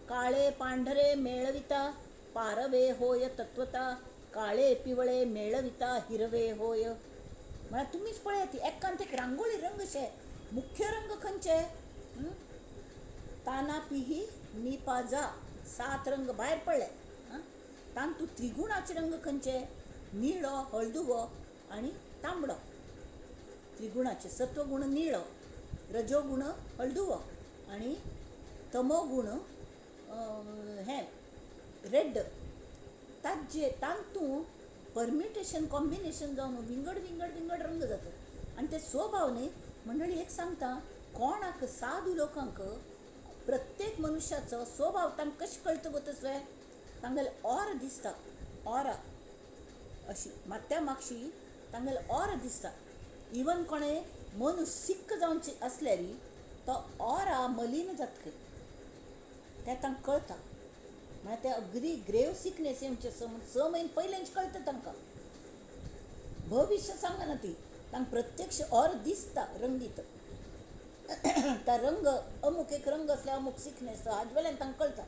काळे पांढरे मेळविता पारवे होय तत्वता, काळे पिवळे मेळविता हिरवे होय. म्हळ्यार तुमीच पळयात एकांत एक रांगोळी रंग शे. मुख्य रंग खंयचे? ताना पिही निपाजा, 7 रंग भायर पडले. तांतू त्रिगुणाचे रंग खंयचे? निळो, हळदुवो आनी तांबडो. त्रिगुणाचे सत्वगुण निळो, रजोगुण हळदुवो आनी तमोगुण हें रेड. ताजे तांतू परम्युटेशन कॉम्बिनेशन जावन विंगड विंगड विंगड रंग जातात. आनी ते स्वभाव न्ही. मंडळी एक सांगता, कोणाक साधू लोकांक प्रत्येक मनुष्याचो स्वभाव तांकां कशें कळटा गो तसलें? तांगेले ऑर दिसता, ऑरा अशी मात्या मागशी तांगेले ऑर दिसता. इवन कोणें मन सिक्क जावचे आसल्यार तो ऑरा मलीन जाता खंय, तें तांकां कळटा. म्हळ्यार ते अगदी ग्रेव सिकनेस येवचे 6 म्हयने पयलेंच कळटा तांकां. भविश्य सांगना ती, तांकां प्रत्यक्ष ऑर दिसता रंगीत. त्या रंग अमुक एक रंग आसल्यार अमुक सिकनेस हाजे वेल्यान तांकां कळटा.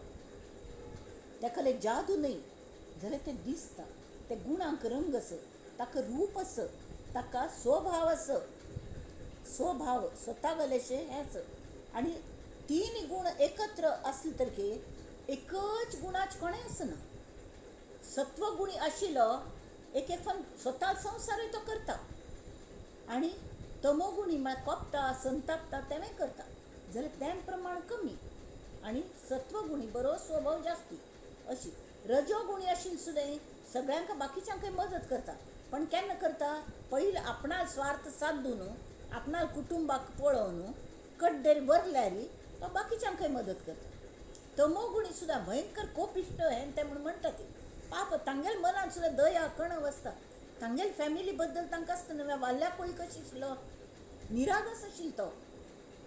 ताका एक जादू न्हय जाल्यार तें दिसता. ते गुणांक रंग आसा, ताका रूप आसा, ताका स्वभाव आसा, स्वभाव स्वता गेलेशें हें आसा. आनी 3 गुण एकत्र आसले तरी एकच गुणाच कोणें आसना. सत्वगुणी आशिल्लो एक एक स्वता संवसारूय तो करता, आनी तमोगुणी म्हळ्यार कोपता संतापता तेंवूय करता, जाल्यार तें प्रमाण कमी. आनी सत्वगुणी बरो स्वभाव जास्ती. अशी रजोगुणी आशिल्ली सुद्दां सगळ्यांक बाकीच्यांकय मदत करता, पण केन्ना करता? पयलीं आपणा स्वार्थ सादून आपणा कुटुंबाक पळोवन कड्डेर वरल्यार तो बाकीच्यांकय मदत करता. तमोगुणी सुद्दां भयंकर कोपिश्ट हें तें म्हूण म्हणटा ती. पाप तांगेल्या मनांत सुद्दां दया कणव आसता. तांगेले फॅमिली बद्दल तांकां आसता न्हय. वाल्या कोळी कशी आशिल्लो, निरागस आशिल्लो तो,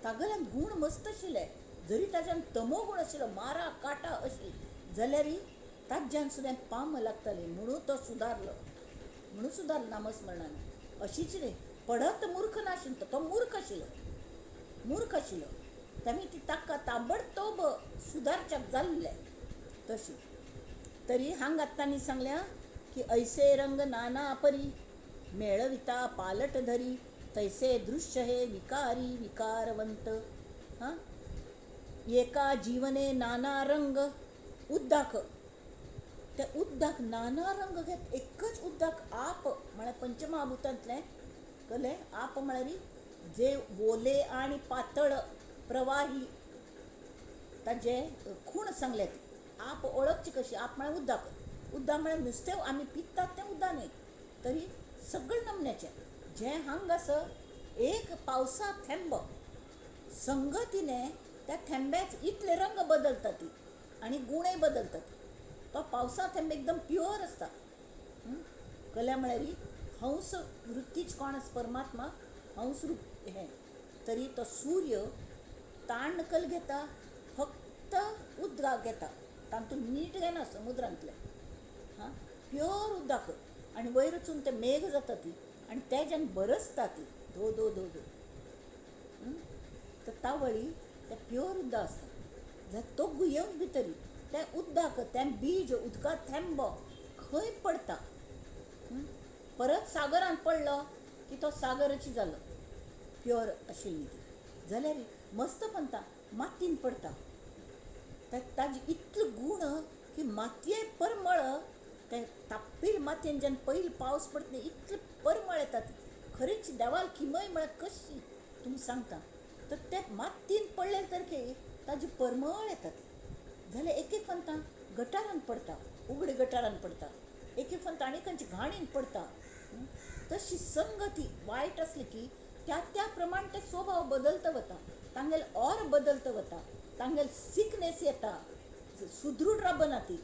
तागेल्यान गूण मस्त आशिल्ले. जरी ताज्यान तमोगुण आशिल्लो, मारा काटा अशी, जाल्यार ताज्यान सुद्दां पाम लागताली म्हणून तो सुदारलो, म्हणून सुदारलो नामस्मरणान. अशीच न्ही पडत मूर्ख नाशिल्लो, तो मूर्ख आशिल्लो, मूर्ख आशिल्लो. तामी ती ताका ताबडतोब सुदारच्याक जाल्ले तशी. तरी हांगा तांणी सांगल्या की ऐसे रंग नाना परी मेळविता पालट धरी, तैसे दृश्य हे विकारी विकारवंत. हां, एका जीवने नाना रंग उद्दाक, ते उद्दाक नाना रंग घेत एकच उद्दाक आप म्हळ्यार पंचमहाभूतांतलें कलें आप म्हळ्यार जे ओले आनी पातळ प्रवाही ताजे खूण सांगल्यात. आप ओळखची कशी? आप म्हळ्यार उद्दाक, उद्दाक म्हळ्यार नुस्तें आमी पितात तें उद्दाक न्हय, तरी सगळें नमन्याचें जें हांगा आसा. एक पावसा थेंबो संगतीने त्या थेंब्याच इतले रंग बदलतात ती आनी गुणय बदलतात. तो पावसा थेंब एकदम प्युअर आसता. कल्या म्हळ्यार हंस वृत्तीच कोण आसा परमात्मा हंस रूप हें. तरी तो सूर्य ताण कल घेता, फक्त उदकाक घेता, तातूंत मीठ घेना समुद्रांतलें. हां, प्युअर उदक आनी वयर वचून ते मेघ जाता ती आनी तेज्यान बरसता ती धो धो धो धो. तर तावळी तें प्युअर उदक आसता. जाल्यार तो येवन भितरी तें उदक, तें बीज उदका थेंबो खंय पडता, परत सागरांत पडलो की तो सागरच जालो प्युअर आशिल्ली ती. जाल्यार मस्त पंता मातयेन पडता, ताजे इतले गूण की मातये परमळ, ते ताप्पील मातयेन जेन्ना पयलीं पावस पडटा इतले परमळ येतात. खरीच देवाल किमय म्हळ्यार कशी तुमी सांगता. तर ते मातयेन पडले सारके ताजी परमळ येतात. जाल्यार एक एक पंता गटारान पडता, उगडे गटारान पडता, एक एक पंता आनी खंयच्या घाणीन पडता. तशी संगती वायट आसली की त्या त्या प्रमाण ते स्वभाव बदलता वता, तांगेले और बदलता वता, तांगेले सिकनेस येता, सुदृढ राबना ती.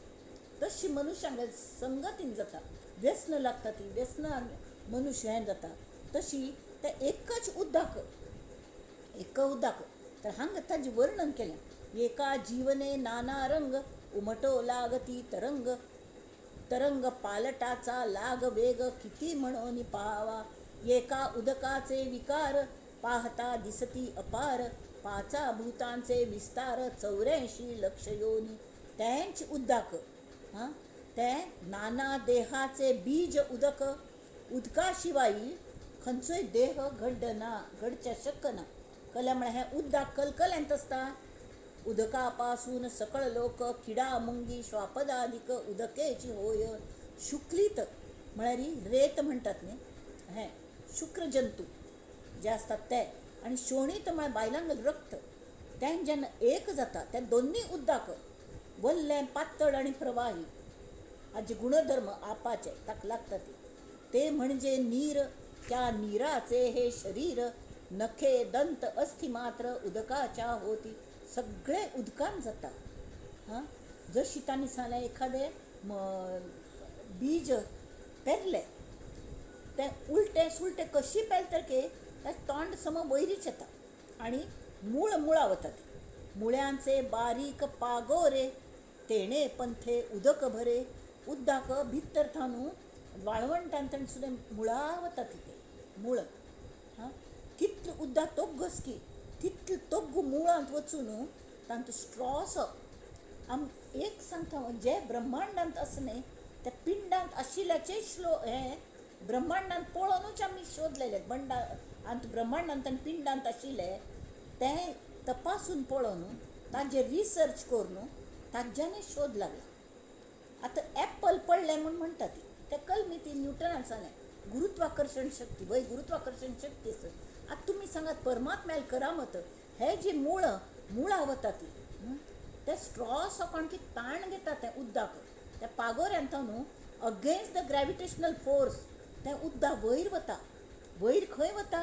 तशी मनुष्यांक संगतीन जाता, व्यसन लागता ती, व्यसनान मनुष्य हें जाता. तशी ते एकच उदक, एक उदक. तर हांगा ताजें वर्णन केलें, एका जीवने नाना रंग उमटो लागती तरंग, तरंग पालटाचा लाग वेग किती म्हणून पाहावा, एका उदकाचे विकार पाहता दिसती अपार, पाचा भूतांचे विस्तार 84 लक्ष योनी. तेंच उदक, हां, तें नाना देहाचे बीज उदक, उदका शिवाय खंयचोय देह घडना, घडच्या शकना. कल्या म्हळ्यार हें उदक कलकलेंत आसता. उदका पासून सकळ लोक किडा मुंगी श्वापदादिक उदकेची होय. शुक्लीत म्हळ्यार रेत म्हणटात न्ही, हें शुक्र जंतू जे आसतात ते, आनी शोणीत म्हळ्यार बायलांक रक्त, तें जेन्ना एक जाता ते दोनूय उदक वल्लें पातळ आनी प्रवाही हाजे गुणधर्म आपाचे ताका लागता ते. ते म्हणजे नीर, त्या नीराचे हे शरीर, नखे दंत अस्थी मात्र उदकाच्या होती. सगळें उदकान जाता. हां, जशी तांणी सांगलें एखादें बीज पेरलें तें उलटें सुलटें कशी पेरतकीर तें तोंड सम वयरीच येता आनी मूळ मुळां वता ती. मुळ्यांचे बारीक पागोरे तेणे पंथे उदक भरे. उदक भितर थावन वाळवंटांत सुद्दां मुळां वता ती, ते मुळ. हां, कितलें उदक तोग्गस की तितलें तोग्गू मुळांत वचून तांचो स्ट्रॉस. आम एक सांगता, जे ब्रह्मांडांत आसा न्ही त्या पिंडांत आशिल्ल्याचे श्लो हें ब्रह्मांडांत पळोवनूच आमी शोधलेले. बंडा आनी ब्रह्मांडांत आनी पिंडांत आशिल्ले तें तपासून पळोवन ताजेर रिसर्च करून ताज्यानय शोध लागला. आतां एप्पल पडलें म्हूण म्हणटा ती, ते कलमी ती न्युटनान सांगलें गुरुत्वाकर्शण शक्ती, वय गुरुत्वाकर्शण शक्ती आसा. आतां तुमी सांगात परमात्म्याल करामत हे जी मुळां मुळां वता ती, ते स्ट्रॉ कोण की ताण घेता तें उदक त्या पागोऱ्यांत न्हू अगेन्स्ट the gravitational force तें उदक वयर वता. वयर खंय वता?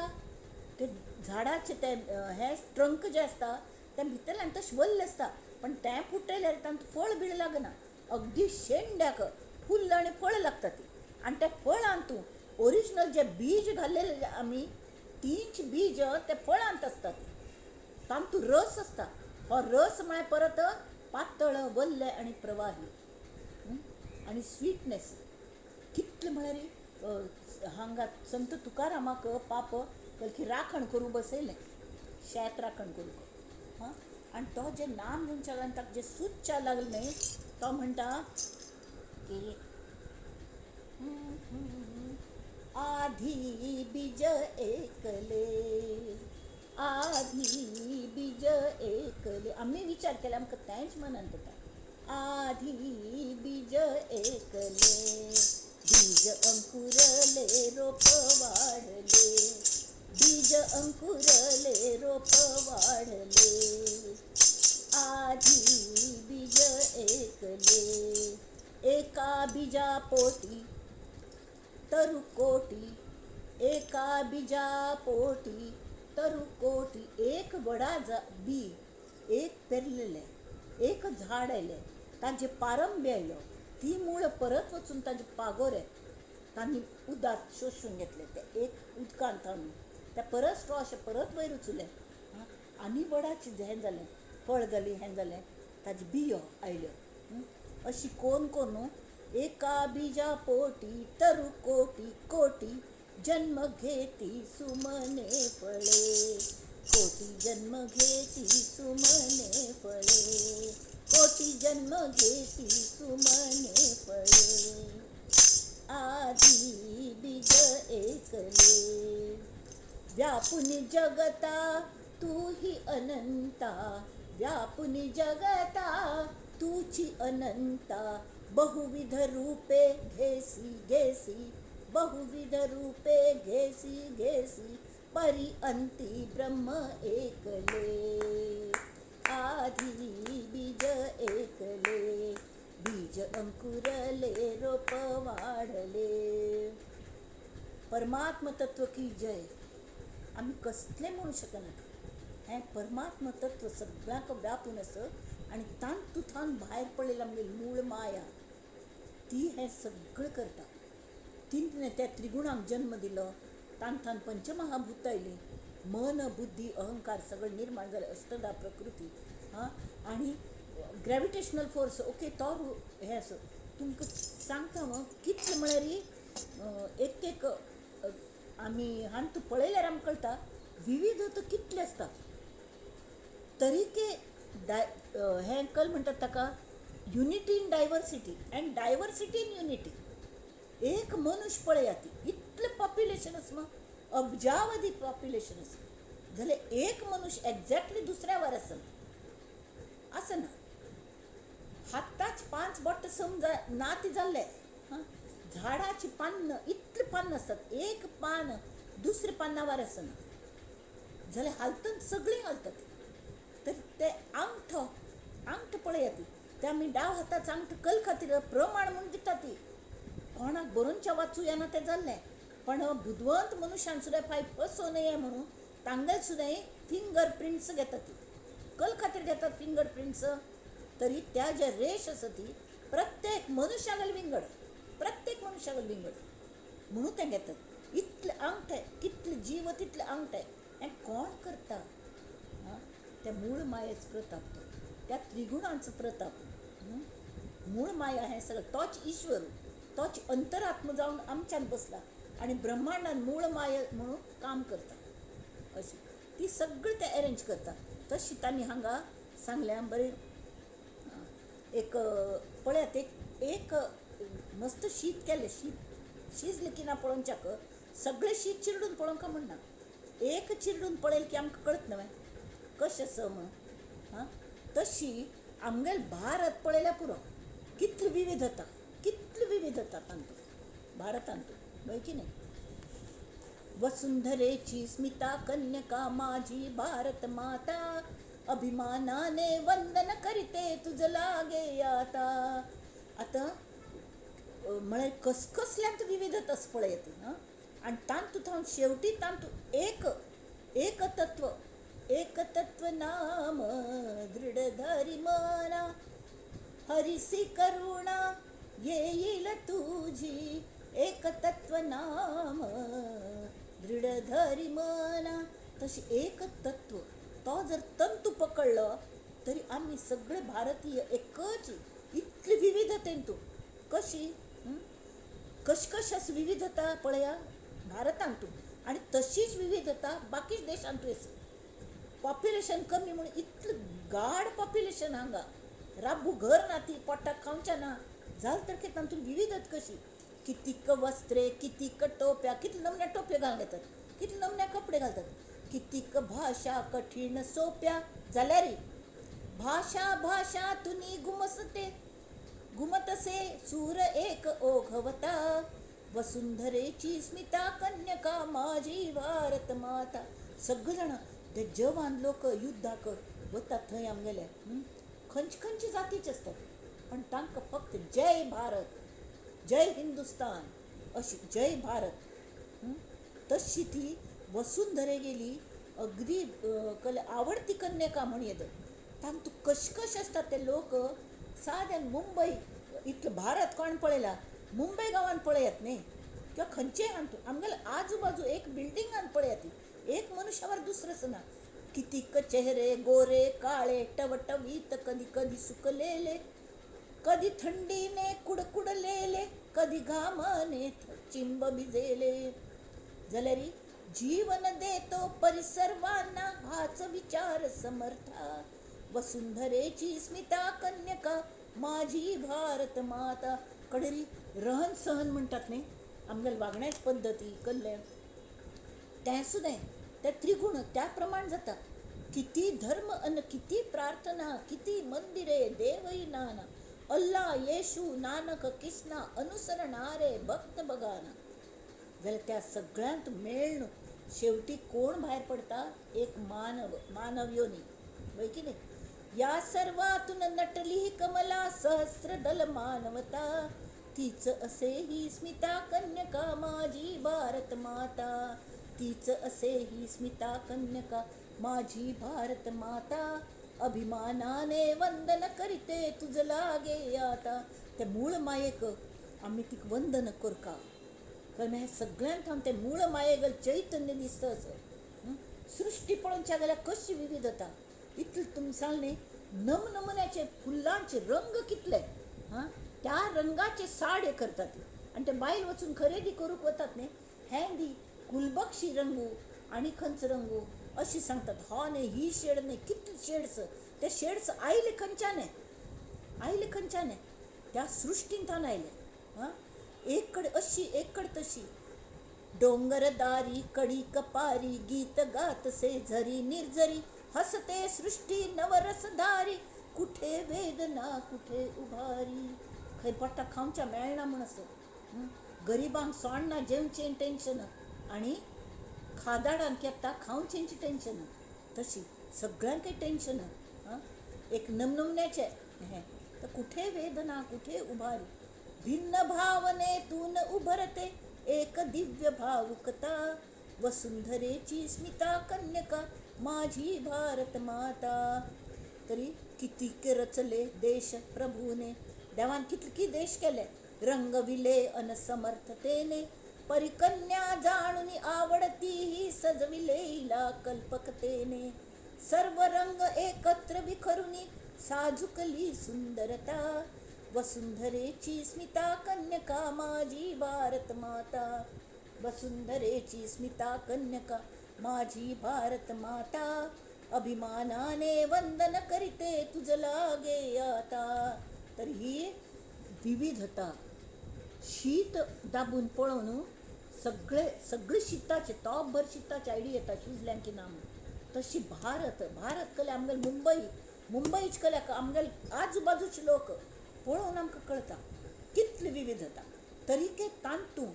ते झाडाचे ते हे ट्रंक जे आसता तें भितरल्यान तशें वल्लें आसता, पण तें फुटयल्यार तांकां फळ बीळ लागना, अगदी शेंड्याक फुल्ल आनी फळ लागता ती. आनी त्या फळांत ओरिजिनल जे बीज घाल्लेले आमी तींच बीज ते फळांत आसतात, तांतूं रस आसता. हो रस म्हळ्यार परत पातळ वल्ले आनी प्रवाही आनी स्वीटनेस कितले म्हळ्यार हांगा संत तुकारामाक पाप कलकी राखण करूं बसयलें, शेत राखण करूंक. हां, आनी तो जें नाम घेवच्या लागलो ताका जें सुचच्या लागलें न्हय, तो म्हणटा की आधी बीज एकले, आधी बीज एकले. आमी विचार केला आमकां तेंच मनांत येता. आधी बीज एकले, बीज अंकुरले रोप वाढले, बीज अंकुरले रोप वाढले. आधी बीज एकले, एका बीजापोटी तरुकोटी, एका बीजापोटी तरुकोटी. एक वडा बी एक पेरलेलें, एक झाड आयलें, ताजे पारंबे आयलो, ती मुळां परत वचून ताजे पागोरे तांणी उदक शोशून घेतलें, ते एक उदकांत ताणून त्या परत स्ट्रॉ अशें परत वयर उचलें आनी वडाचें हें जालें, फळ जालें, हें जालें, ताज्यो बियो आयल्यो. अशी कोन कोन एका बीजा पोटी तरुकोटी कोटी जन्म घेती सुमने फळे, कोटी जन्म घेती सुमने फळे, कोटी जन्म घेती सुमने फळे. आधी बीज एकले, व्यापुनी जगता तू ही अनंता, व्यापुनी जगता तूची अनंता. बहुविध रूपे घेसी घेसी, बहुविध रूपे घेसी घेसी, परी अंती ब्रह्म एकले. आधी बीज एकले, बीज अंकुरले रोप वाढले. परमात्म तत्व की जय. आमी कसलें म्हणू शकनात, हें परमात्म तत्व सगळ्यांक व्यापून आसा आनी तातूंतल्यान भायर पडलेली आमगेली मूळ माया ती हें सगळें करता. तिणें त्या त्रिगुणांक जन्म दिलो, तांतून पंचमहाभूत आयलीं, मन बुद्धी अहंकार सगळें निर्माण जालें, अष्टधा प्रकृती. हां, आनी ग्रॅविटेशनल फोर्स ओके तो हें आसा. तुमकां सांगता हांव कितलें म्हळ्यार एक एक आमी हांतू पळयल्यार आमकां कळटा विविधता कितली आसता. तरीके हें कल म्हणटात ताका unity in diversity and diversity in unity. एक मनुष्य पळयात, इतलें पॉप्युलेशन आसा मग, अब्जावधी पॉप्युलेशन आसा, जाल्यार एक मनुष्य एक्झॅक्टली दुसऱ्या वर आसना, आसना. हाताच पांच बोट समजा ना ती जाल्ले. हां, झाडाची पान्न इतलीं पान्न आसतात, एक पान दुसऱ्या पानावर आसना, जाल्यार हालतन सगळीं हालतात. तर ते आंगठो आंगठो पळयात, ते आमी डाव हाताचो आंगठो कल खातीर प्रमाण म्हूण दिता ती. कोणाक बरोवच्या वाचूं येना तें जाल्लें, पण बुदवंत मनुष्यान सुद्दां फाय फसोवं नये म्हणून तांगेले सुद्दां फिंगर प्रिंट्स घेतात ती. कल खातीर घेतात फिंगर प्रिंट्स, तरी त्या जे रेश आसा ती प्रत्येक मनुष्यागेले विंगड, प्रत्येक मनुष्यागेले विंगड म्हणून तें घेतात. इतले आंगठे, कितले जीव तितले आंगठे, हें कोण करता? त्या मूळ मायेचो प्रताप तो, त्या त्रिगुणांचो प्रताप. मूळ माया हें सगळें तोच ईश्वर, तोच अंतरात्म जावन आमच्यान बसला आनी ब्रह्मांडान मूळ माया म्हणून काम करता. अशी ती सगळें ते अरेंज करता. तशी तांणी हांगा सांगल्या. बरें, एक पळयात, एक एक मस्त शीत केलें, शीत शिजलें की ना पळोवच्याक सगळें शीत चिरडून पळोवंक म्हणना, एक चिरडून पळयलें की आमकां कळत न्हय कशें आसा म्हणून. हां, तशी आमगेल भारत पळयल्यार पुरो, कितली विविधता, कितली विविधता तांतूत भारतांत, हय की न्हय? वसुंधरेची स्मिता कन्यका माझी भारत माता, अभिमानाने वंदन करीते तुझ लागे आता. आतां म्हळ्यार कसकसल्यांत विविधता आसा पळयात. हां, आनी तातूंत शेवटी तातूंत एक एक तत्व, एक तत्व नाम दृढ धरी मना, हरिसी करुणा येईल तुझी. एक तत्व नाम दृढ धरी मना. तशी एक तत्व तो जर तंतू पकडलो तरी आमी सगळे भारतीय एकच, इतली विविधतेन तूं कशी. कशकश आसा विविधता पळया भारतांतू आनी तशीच विविधता बाकीच देशांतूय आसा. पॉप्युलेशन कमी म्हणून इतलें गाड पॉप्युलेशन हांगा, राबू घर ना, ती पोटाक खावचें ना जालें तर तातूंत विविधता कशी. कितीक वस्त्रे, कितीक टोप्या, कितले नमन्या टोप्यो घालून येतात, कितले नमन्या कपडे घालतात, कितीक भाशा कठीण सोप्या जाल्यार भाशा भाशा तुनी घुमसते घुमतसे सूर एक ओघवता. वसुंधरेची स्मिता कन्यका माझी भारत माता. सगळे जाणां ते जवान लोक युद्धाक वतात थंय आमगेले खंयचे खंयचे जातीचे आसतात, पण तांकां फक्त जय भारत, जय हिंदुस्तान अशी जय भारत. तशी ती वसुंधरे गेली अगदी कल आवडती कन्यका म्हण येता. तांतूं कशकश आसतात ते लोक. साद्यान मुंबय इतलो भारत कोण पळयला, मुंबय गांवान पळयात न्ही किंवा खंयचेय आमगेले आजूबाजू एक बिल्डिंगान पळयात, एक मनुष्यावर दुसरोच ना. कितीक चेहरे गोरे काळे टवटवीत, कधी कधी सुकलेले, कधी थंडीने कुडकुडलेले, कधी घामाने चिंब भिजेले. जाल्यार जीवन देतो परिसर्वांना हाच विचार समर्था. वसुंधरेची स्मिता कन्यका माझी भारत माता. कडेरी रहन सहन म्हणटात न्ही आमगेले वागण्याची पद्दती कल्ले तें सुद्दां ते त्रिगुण त्या प्रमाण जाता. किती धर्म अन किती प्रार्थना, किती मंदिरे देवही नाना, अल्ला येशू नानक किसना अनुसरणारे भक्त बघाना. जाल्यार त्या सगळ्यांत मेळ्ळून शेवटी कोण भायर पडता, एक मानव, मानव योनी वय की न्ही. या सर्वातून नटली कमला सहस्रदल मानवता. तीच असे ही स्मिता कन्यका माझी भारत माता. तीच असे ही स्मिता कन्यका माझी भारत माता. अभिमानाने वंदन करीते तुझ लागे आता. ते मूळ मायेक आमी तिका वंदन करका, कारण हें सगळ्यांत ते मूळ मायेक चैतन्य दिसता असं. सृष्टी पळोवच्या जाल्यार कशी विविधता, इतले तुमी सांगलें न्ही नमनमुन्याचे फुलांचे रंग कितले, हां त्या रंगाचे साडे करतात आनी ते बायल वचून खरेदी करूंक वतात न्ही, हें दी गुलबक्षी रंगू आनी खंयचो रंगू अशी सांगतात. हो न्ही ही शेड न्ही, कितले शेड्स, ते शेड्स आयले खंयच्यान, आयले खंयच्यान, त्या सृश्टींतल्यान आयले. हां एक कडेन अशी एक कडेन तशी. डोंगरदारी कडी कपारी गीत गातसे झरी निर्झरी, हसते सृष्टी नवरसधारी, कुठे वेदना कुठे उभारी. खंय पोटाक खावच्या मेळना म्हूण असो, गरिबांक सोडना जेवचें टेन्शन आनी खादाडांक येता खावचेंचें टेन्शन, तशी सगळ्यांकय टेन्शन. हां एक नमनमन्याचें हें तर कुठे वेदना कुठे उभारी. भिन्न भावनेतून उभरते एक दिव्य भावुकता. वसुंधरेची स्मिता कन्यका माझी भारत माता. तरी कितीक रचले देश प्रभूने, देवान कितके देश केले, रंगविले अनसमर्थतेने, परिकन्या जाणून आवडती ही सजविले हिला कल्पकतेने. सर्व रंग एकत्र विखरुनी साजुकली सुंदरता. वसुंधरेची स्मिता कन्यका माझी भारत माता. वसुंधरेची स्मिता कन्यका माझी भारत माता. अभिमानाने वंदन करीते तुझ लागे आता. तर ही विविधता शीत दाबून पळोवन सगळे सगळे शिताचे तोपभर शिताचे आयडी येता शिजल्यान की ना म्हूण. तशी भारत, भारत कल्या आमगेले मुंबय, मुंबयच कल्या आमगेले आजूबाजूचे लोक पळोवन आमकां कळटा कितली विविधता. तरीके तांतूं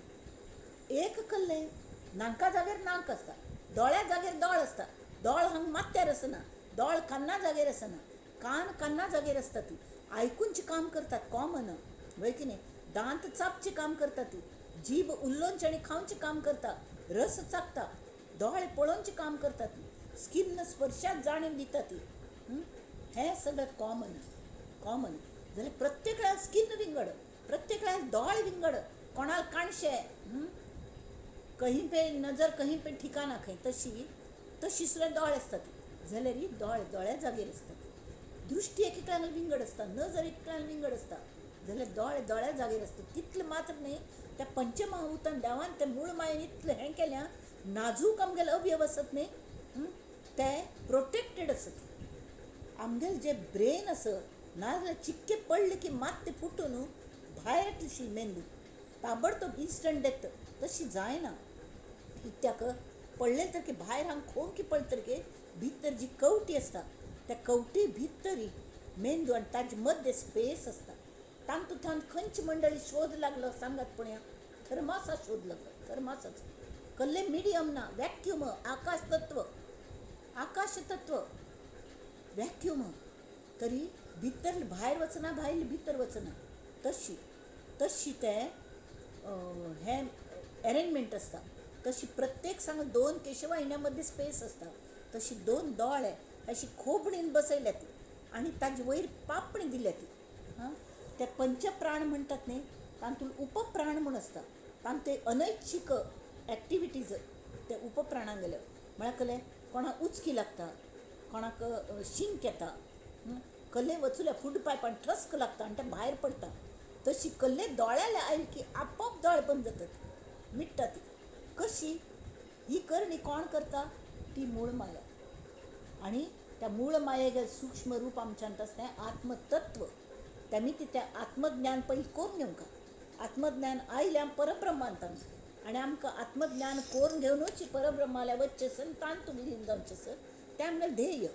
एक कल्लें नाका जाग्यार नाक आसता, दोळ्या जाग्यार दोळ आसता, दोळ हांगा माथ्यार आसना, दोळ कान्ना जाग्यार आसना, कान कान्ना जाग्यार आसता, ती आयकूनचें काम करतात कॉमन वय की न्ही. दांत चापचें काम करता ती, जीभ उलोवचें आनी खावचें काम करता, रस चाखता, दोळे पळोवचें काम करता ती, स्किन स्पर्शात जाणीव दिता ती. हें सगळें कॉमन कॉमन जाल्यार प्रत्येक वेळार स्किन विंगड, प्रत्येक वेळार दोळे विंगड, कोणाक काणशे कहीं पे नजर कहीं पे ठिकाना खंय तशी तशी सुद्दां दोळे आसतात, जाल्यार दोळे दोळ्या जागेर आसतात. दृश्टी एक एकल्यान विंगड आसता, नजर एक एकल्यान विंगड आसता, जाल्यार दोळे दोळ्या जागेर आसता. तितलें मात्र न्ही, त्या पंचमहाभूतान देवान ते मूळ मायेन इतलें हें केल्यां, नाजूक आमगेले अवयव आसत न्ही ते प्रोटेक्टेड आसत. आमगेले जे ब्रेन आसा नाजाल्यार चिक्के पडले की मात ते फुटून भायर येतली मेंदू, ताबडतोब इन्स्टंट डेथ. तशी जायना. कित्याक पडलें तर की भायर हांगा खोंकी पडले तर भितर जी कवटी आसता त्या कवटी भितरी मेंदू आनी ताजे मद्दे स्पेस आसता. तातूंत खंयची मंडळी शोध लागलो सांगात पळया, थर्मासा शोध लागलो. थर्मासाचो कसले मिडियम ना, वॅक्यूम, आकाश तत्व, आकाश तत्व वॅक्यूम, तरी भितर भायर वचना, भायर भितर वचना. तशी तशी तें हें एरेंजमेंट आसता. तशी प्रत्येक सांग दोन केशवाहिन्या मदीं स्पेस आसता. तशी दोन दोळे अशी खोबणीन बसयल्या ती आनी ताजे वयर पापणी दिल्या ती. हां, ते पंचप्राण म्हणटात न्ही, तातूंत उपप्राण म्हूण आसता. तांचे अनैच्छिक एक्टिविटीज ते उपप्राणान गेले म्हळ्यार कसलें, कोणाक उचकी लागता, कोणाक शिंक येता, कल्ले वचुल्या फूड पायपान ठस्क लागता आनी ते भायर पडटा. तशी कल्ले दोळ्याले आयले की आपोआप दोळे बंद जातात, मिट्टा ती. कशी ही करणी कोण करता? ती मूळ माया. आनी त्या मूळ मायेगे सूक्ष्म रूप आमच्यांत आसा तें आत्मतत्व. तेमी ती तें आत्मज्ञान पयलीं करून घेवंक. आत्मज्ञान आयलें परब्रह्मांत आमी, आनी आमकां आत्मज्ञान करून घेवनूच परब्रह्माल्या वच्चें सर तांतू विलीन जावचें सर तें आमगेलें ध्येय.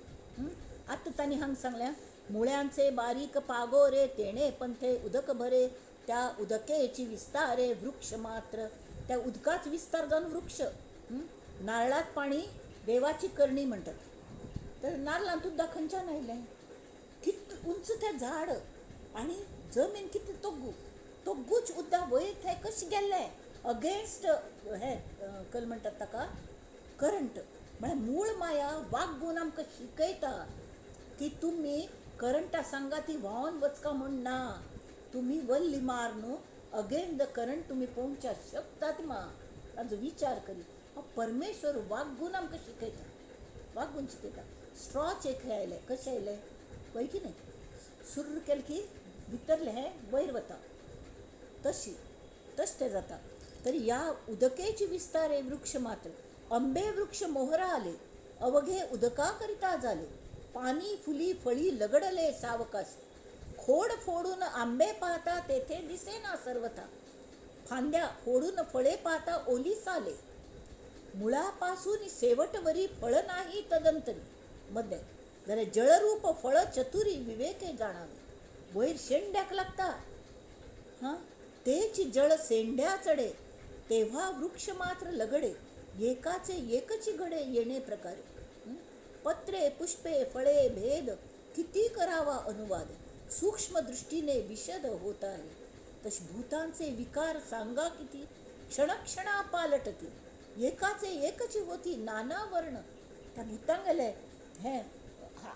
आतां तांणी हांगा सांगलें, मुळ्यांचे बारीक पागोरे तेणे पंथे उदक भरे, त्या उदकेची विस्तारे वृक्ष मात्र. त्या उदकाच विस्तार जावन वृक्ष. नारळात पाणी देवाची करणी म्हणटात, तर नारळांत उदक खंयच्यान आयलें? कितलें उंच तें झाड आनी जमीन कितली तोग्गू, तोग्गूच उदक वयर थंय कशें गेल्लें अगेन्स्ट हें कल म्हणटात ताका करंट. म्हळ्यार मूळ माया वागून आमकां शिकयता की तुमी करंटा सांगाती व्हांवन वचका म्हूण ना, तुमी वल्ली मार न्हू अगेन्स्ट the current तुमी पळोवच्या शकतात मा. ताजो विचार करी हो परमेश्वर वागून आमकां शिकयता, वागून शिकयता. स्ट्रॉच एक हें आयलें, कशें आयलें पळय की न्ही, सुर्र केलें की भितरलें हें वयर वता, तशी तशें तें जाता. तरी ह्या उदकेची विस्तार हे वृक्ष मात्र. अंबे वृक्ष मोहरा आले, अवघे उदका करिता जाले, पानी फुली फळी लगडले सावकाश, खोड फोडून आंबे पाहता तेथे दिसेना सर्वथा, फांद्या फोडून फळे पाहता ओली साले, मुळापासून शेवटवरी फळ नाही तदंतरी मध्ये, जाल्यार जळरूप फळ चतुरी विवेके जाणावे. वयर शेंड्याक लागता, हां, तेच जळ शेंड्या चडे, तेव्हा वृक्ष मात्र लगडे, एकाचे एकची घडे येणे प्रकारे. पत्रे पुष्पे फळे भेद किती करावा अनुवाद, सूक्ष्म दृष्टीने विशद होत आहे. तशी भूतांचे विकार सांगा किती, क्षणक्षणा पालटती, एकाचे एकची होती नाना वर्ण. त्या भूतांगेले हें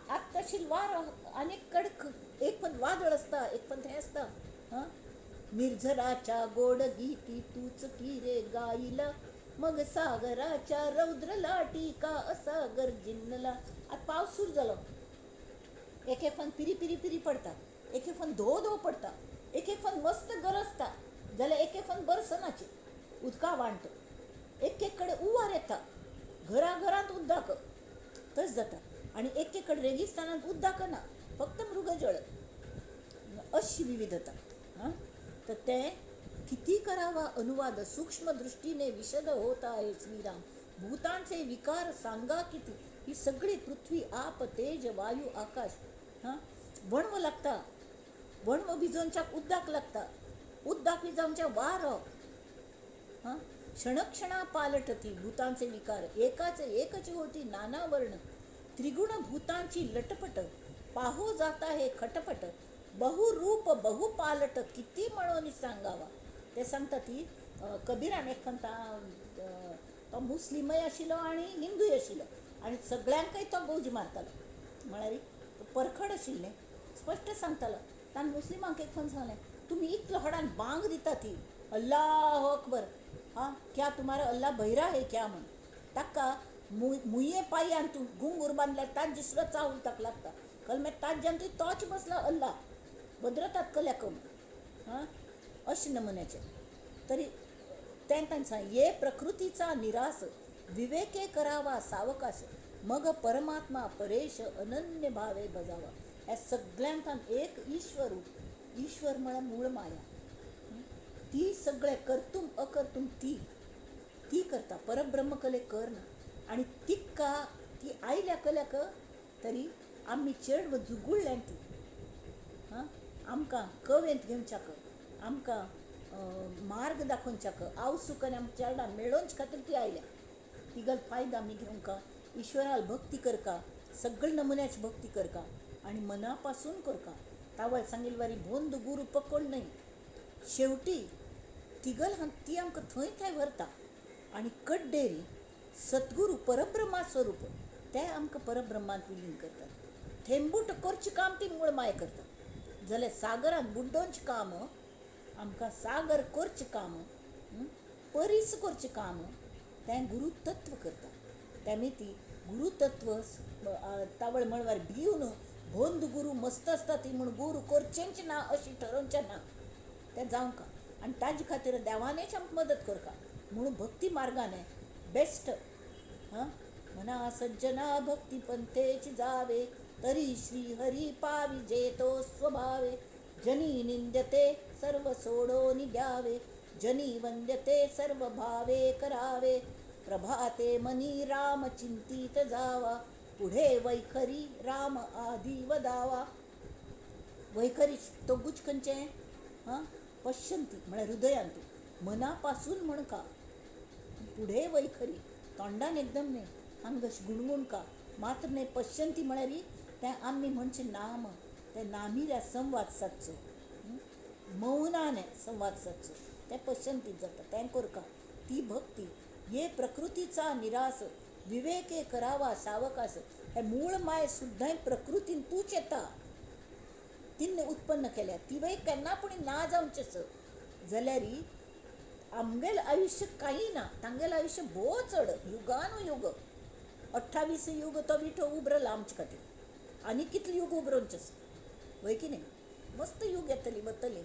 आत्ताशील वार आनी कडक, एक पण वादळ आसता, एक पण हें आसता. हां, निर्झराच्या गोड गीती तूच की रे गाईला, मग सागराच्या रौद्र लाटी का असा गर्जिनला. आतां पावस सुरू जालो, एक एक फान पिरी पिरी पिरी पडटा, एक एक फान धो धो पडटा, एक एक फान मस्त गरजता, जाल्यार एक एक फान बरसनाची उदका वांट, एक एक कडेन उवार येता, घरा घरांत उदक तशें जाता, आनी एक एक कडेन रेगिस्तानांत उदक ना, फक्त मृगजळ. अशी विविधता. हां, तर तें किती करावा अनुवाद, सूक्ष्म दृष्टीने विशद होत आहे श्रीराम. भूतांचे विकार सांगा किती. ही सगळी पृथ्वी आप तेज वायू आकाश. हां, वणव लागता, वणव भिजोवच्याक उदक लागता, उदक भिजोवच्या वारो. हां, क्षणक्षणा पालटती भूतांचे विकार, एकाचे एकची होती नाना वर्ण, त्रिगुण भूतांची लटपट, पाहो जाता हे खटपट, बहुरूप बहुपालट किती म्हणून सांगावा. ते सांगता ती कबीरान एक म्हणटा, तो मुस्लिमय आशिल्लो आनी हिंदूय आशिल्लो आनी सगळ्यांकय तो गौज मारतालो. म्हळ्यार तो परखड आशिल्लें, स्पश्ट सांगतालो. ताणें मुस्लिमांक एक फोन सांगलें, तुमी इतलो व्हडान बांग दिता ती अल्लाह अकबर, हां, क्या तुम्हारा अल्लाह बहिरा है क्या म्हूण. ताका मुये पांयान तूं घुंगूर बांदल्यार ताजे सुद्दां चावल ताका लागता. कल मागीर ताज्यान तुवें तोच बसला अल्लाह बदरतात कल्याक. हां अशें नमुन्याचें तरी तें तांकां सांग ये प्रकृतीचा निरास विवेके करावा सावकाश मग परमात्मा परेश अनन्य भावे भजावा. ह्या सगळ्यांक एक ईश्वर, ईश्वर म्हळ्यार मूळ माया, ती सगळें कर्तुम अकर्तुम ती ती करता, परब्रह्म कले कर ना. आनी तिका ती आयल्या कल्याक तरी आमी चेडव जुगुळ्ळें ती, हां आमकां कवेंत घेवच्याक, आमकां मार्ग दाखोवच्याक, आवसूक आनी आमकां चेरडां मेळोवचे खातीर ती आयल्या. तिगल फायदो आमी घेवंका, ईश्वराल भक्ती करका, सगळे नमुन्याची भक्ती करका आनी मना पासून करका. तावळ सांगिल्ले वरी भोंद गुरू पकोड न्हय, शेवटी तिगल ती आमकां थंय थंय व्हरता. आनी कड्डेरी सद्गुरू परब्रह्मा स्वरूप ते आमकां परब्रह्मांत विलीन करतात. थेंबूट करचें काम ती मूळ माय करता, जाल्यार सागरांत बुड्डोवचें काम आमकां सागर करचें काम, परीस करचें काम तें गुरुतत्व करता. तेमी ती गुरुतत्व तावळ म्हणल्यार भिवन भोंद गुरू मस्त आसता ती म्हूण गुरू करचेंच ना अशें ठरोवचें ना, तें जावंका. आनी ताजे खातीर देवानेच आमकां मदत करका म्हणून भक्ती मार्गाने बेस्ट. हां मना सज्जना भक्ती पंथेची जावे तरी श्री हरी पावी जेतो स्वभावे जनी निंद्यते सर्व सोडोनी द्यावे जनी वंद्यते सर्व भावे करावे प्रभाते मनी राम चिंतित जावा पुढे वैखरी राम आदी वदावा. वैखरी तो गुच खंयचें? हां पश्यंती म्हळ्यार हृदयांतू, मनापासून म्हणका. पुढे वैखरी तोंडान एकदम न्हय, हांगा गुणगुणका मात्र न्हय. पश्यंती म्हळ्यार तें आमी म्हणचें नाम, ते नामिल्या संवाद सादचो, मौनाने संवाद सादचो, तें पश्यंतीत जाता, तें करका ती भक्ती. ये प्रकृतीचा निरास विवेके करावा सावकास. हे मूळ माय सुद्दां प्रकृतीन तूच येता, तिन्ने उत्पन्न केल्या, तिवय केन्ना पूण ना जावचें आसा. जाल्यार आमगेलें आयुश्य कांय ना, तांगेलें आयुश्य भोव चड, युगानुयुग 28 युग तो विठो उबरला आमचे खातीर, आनी कितले युग उबरोवचें आसा वय की न्ही? मस्त युग येतली वतली.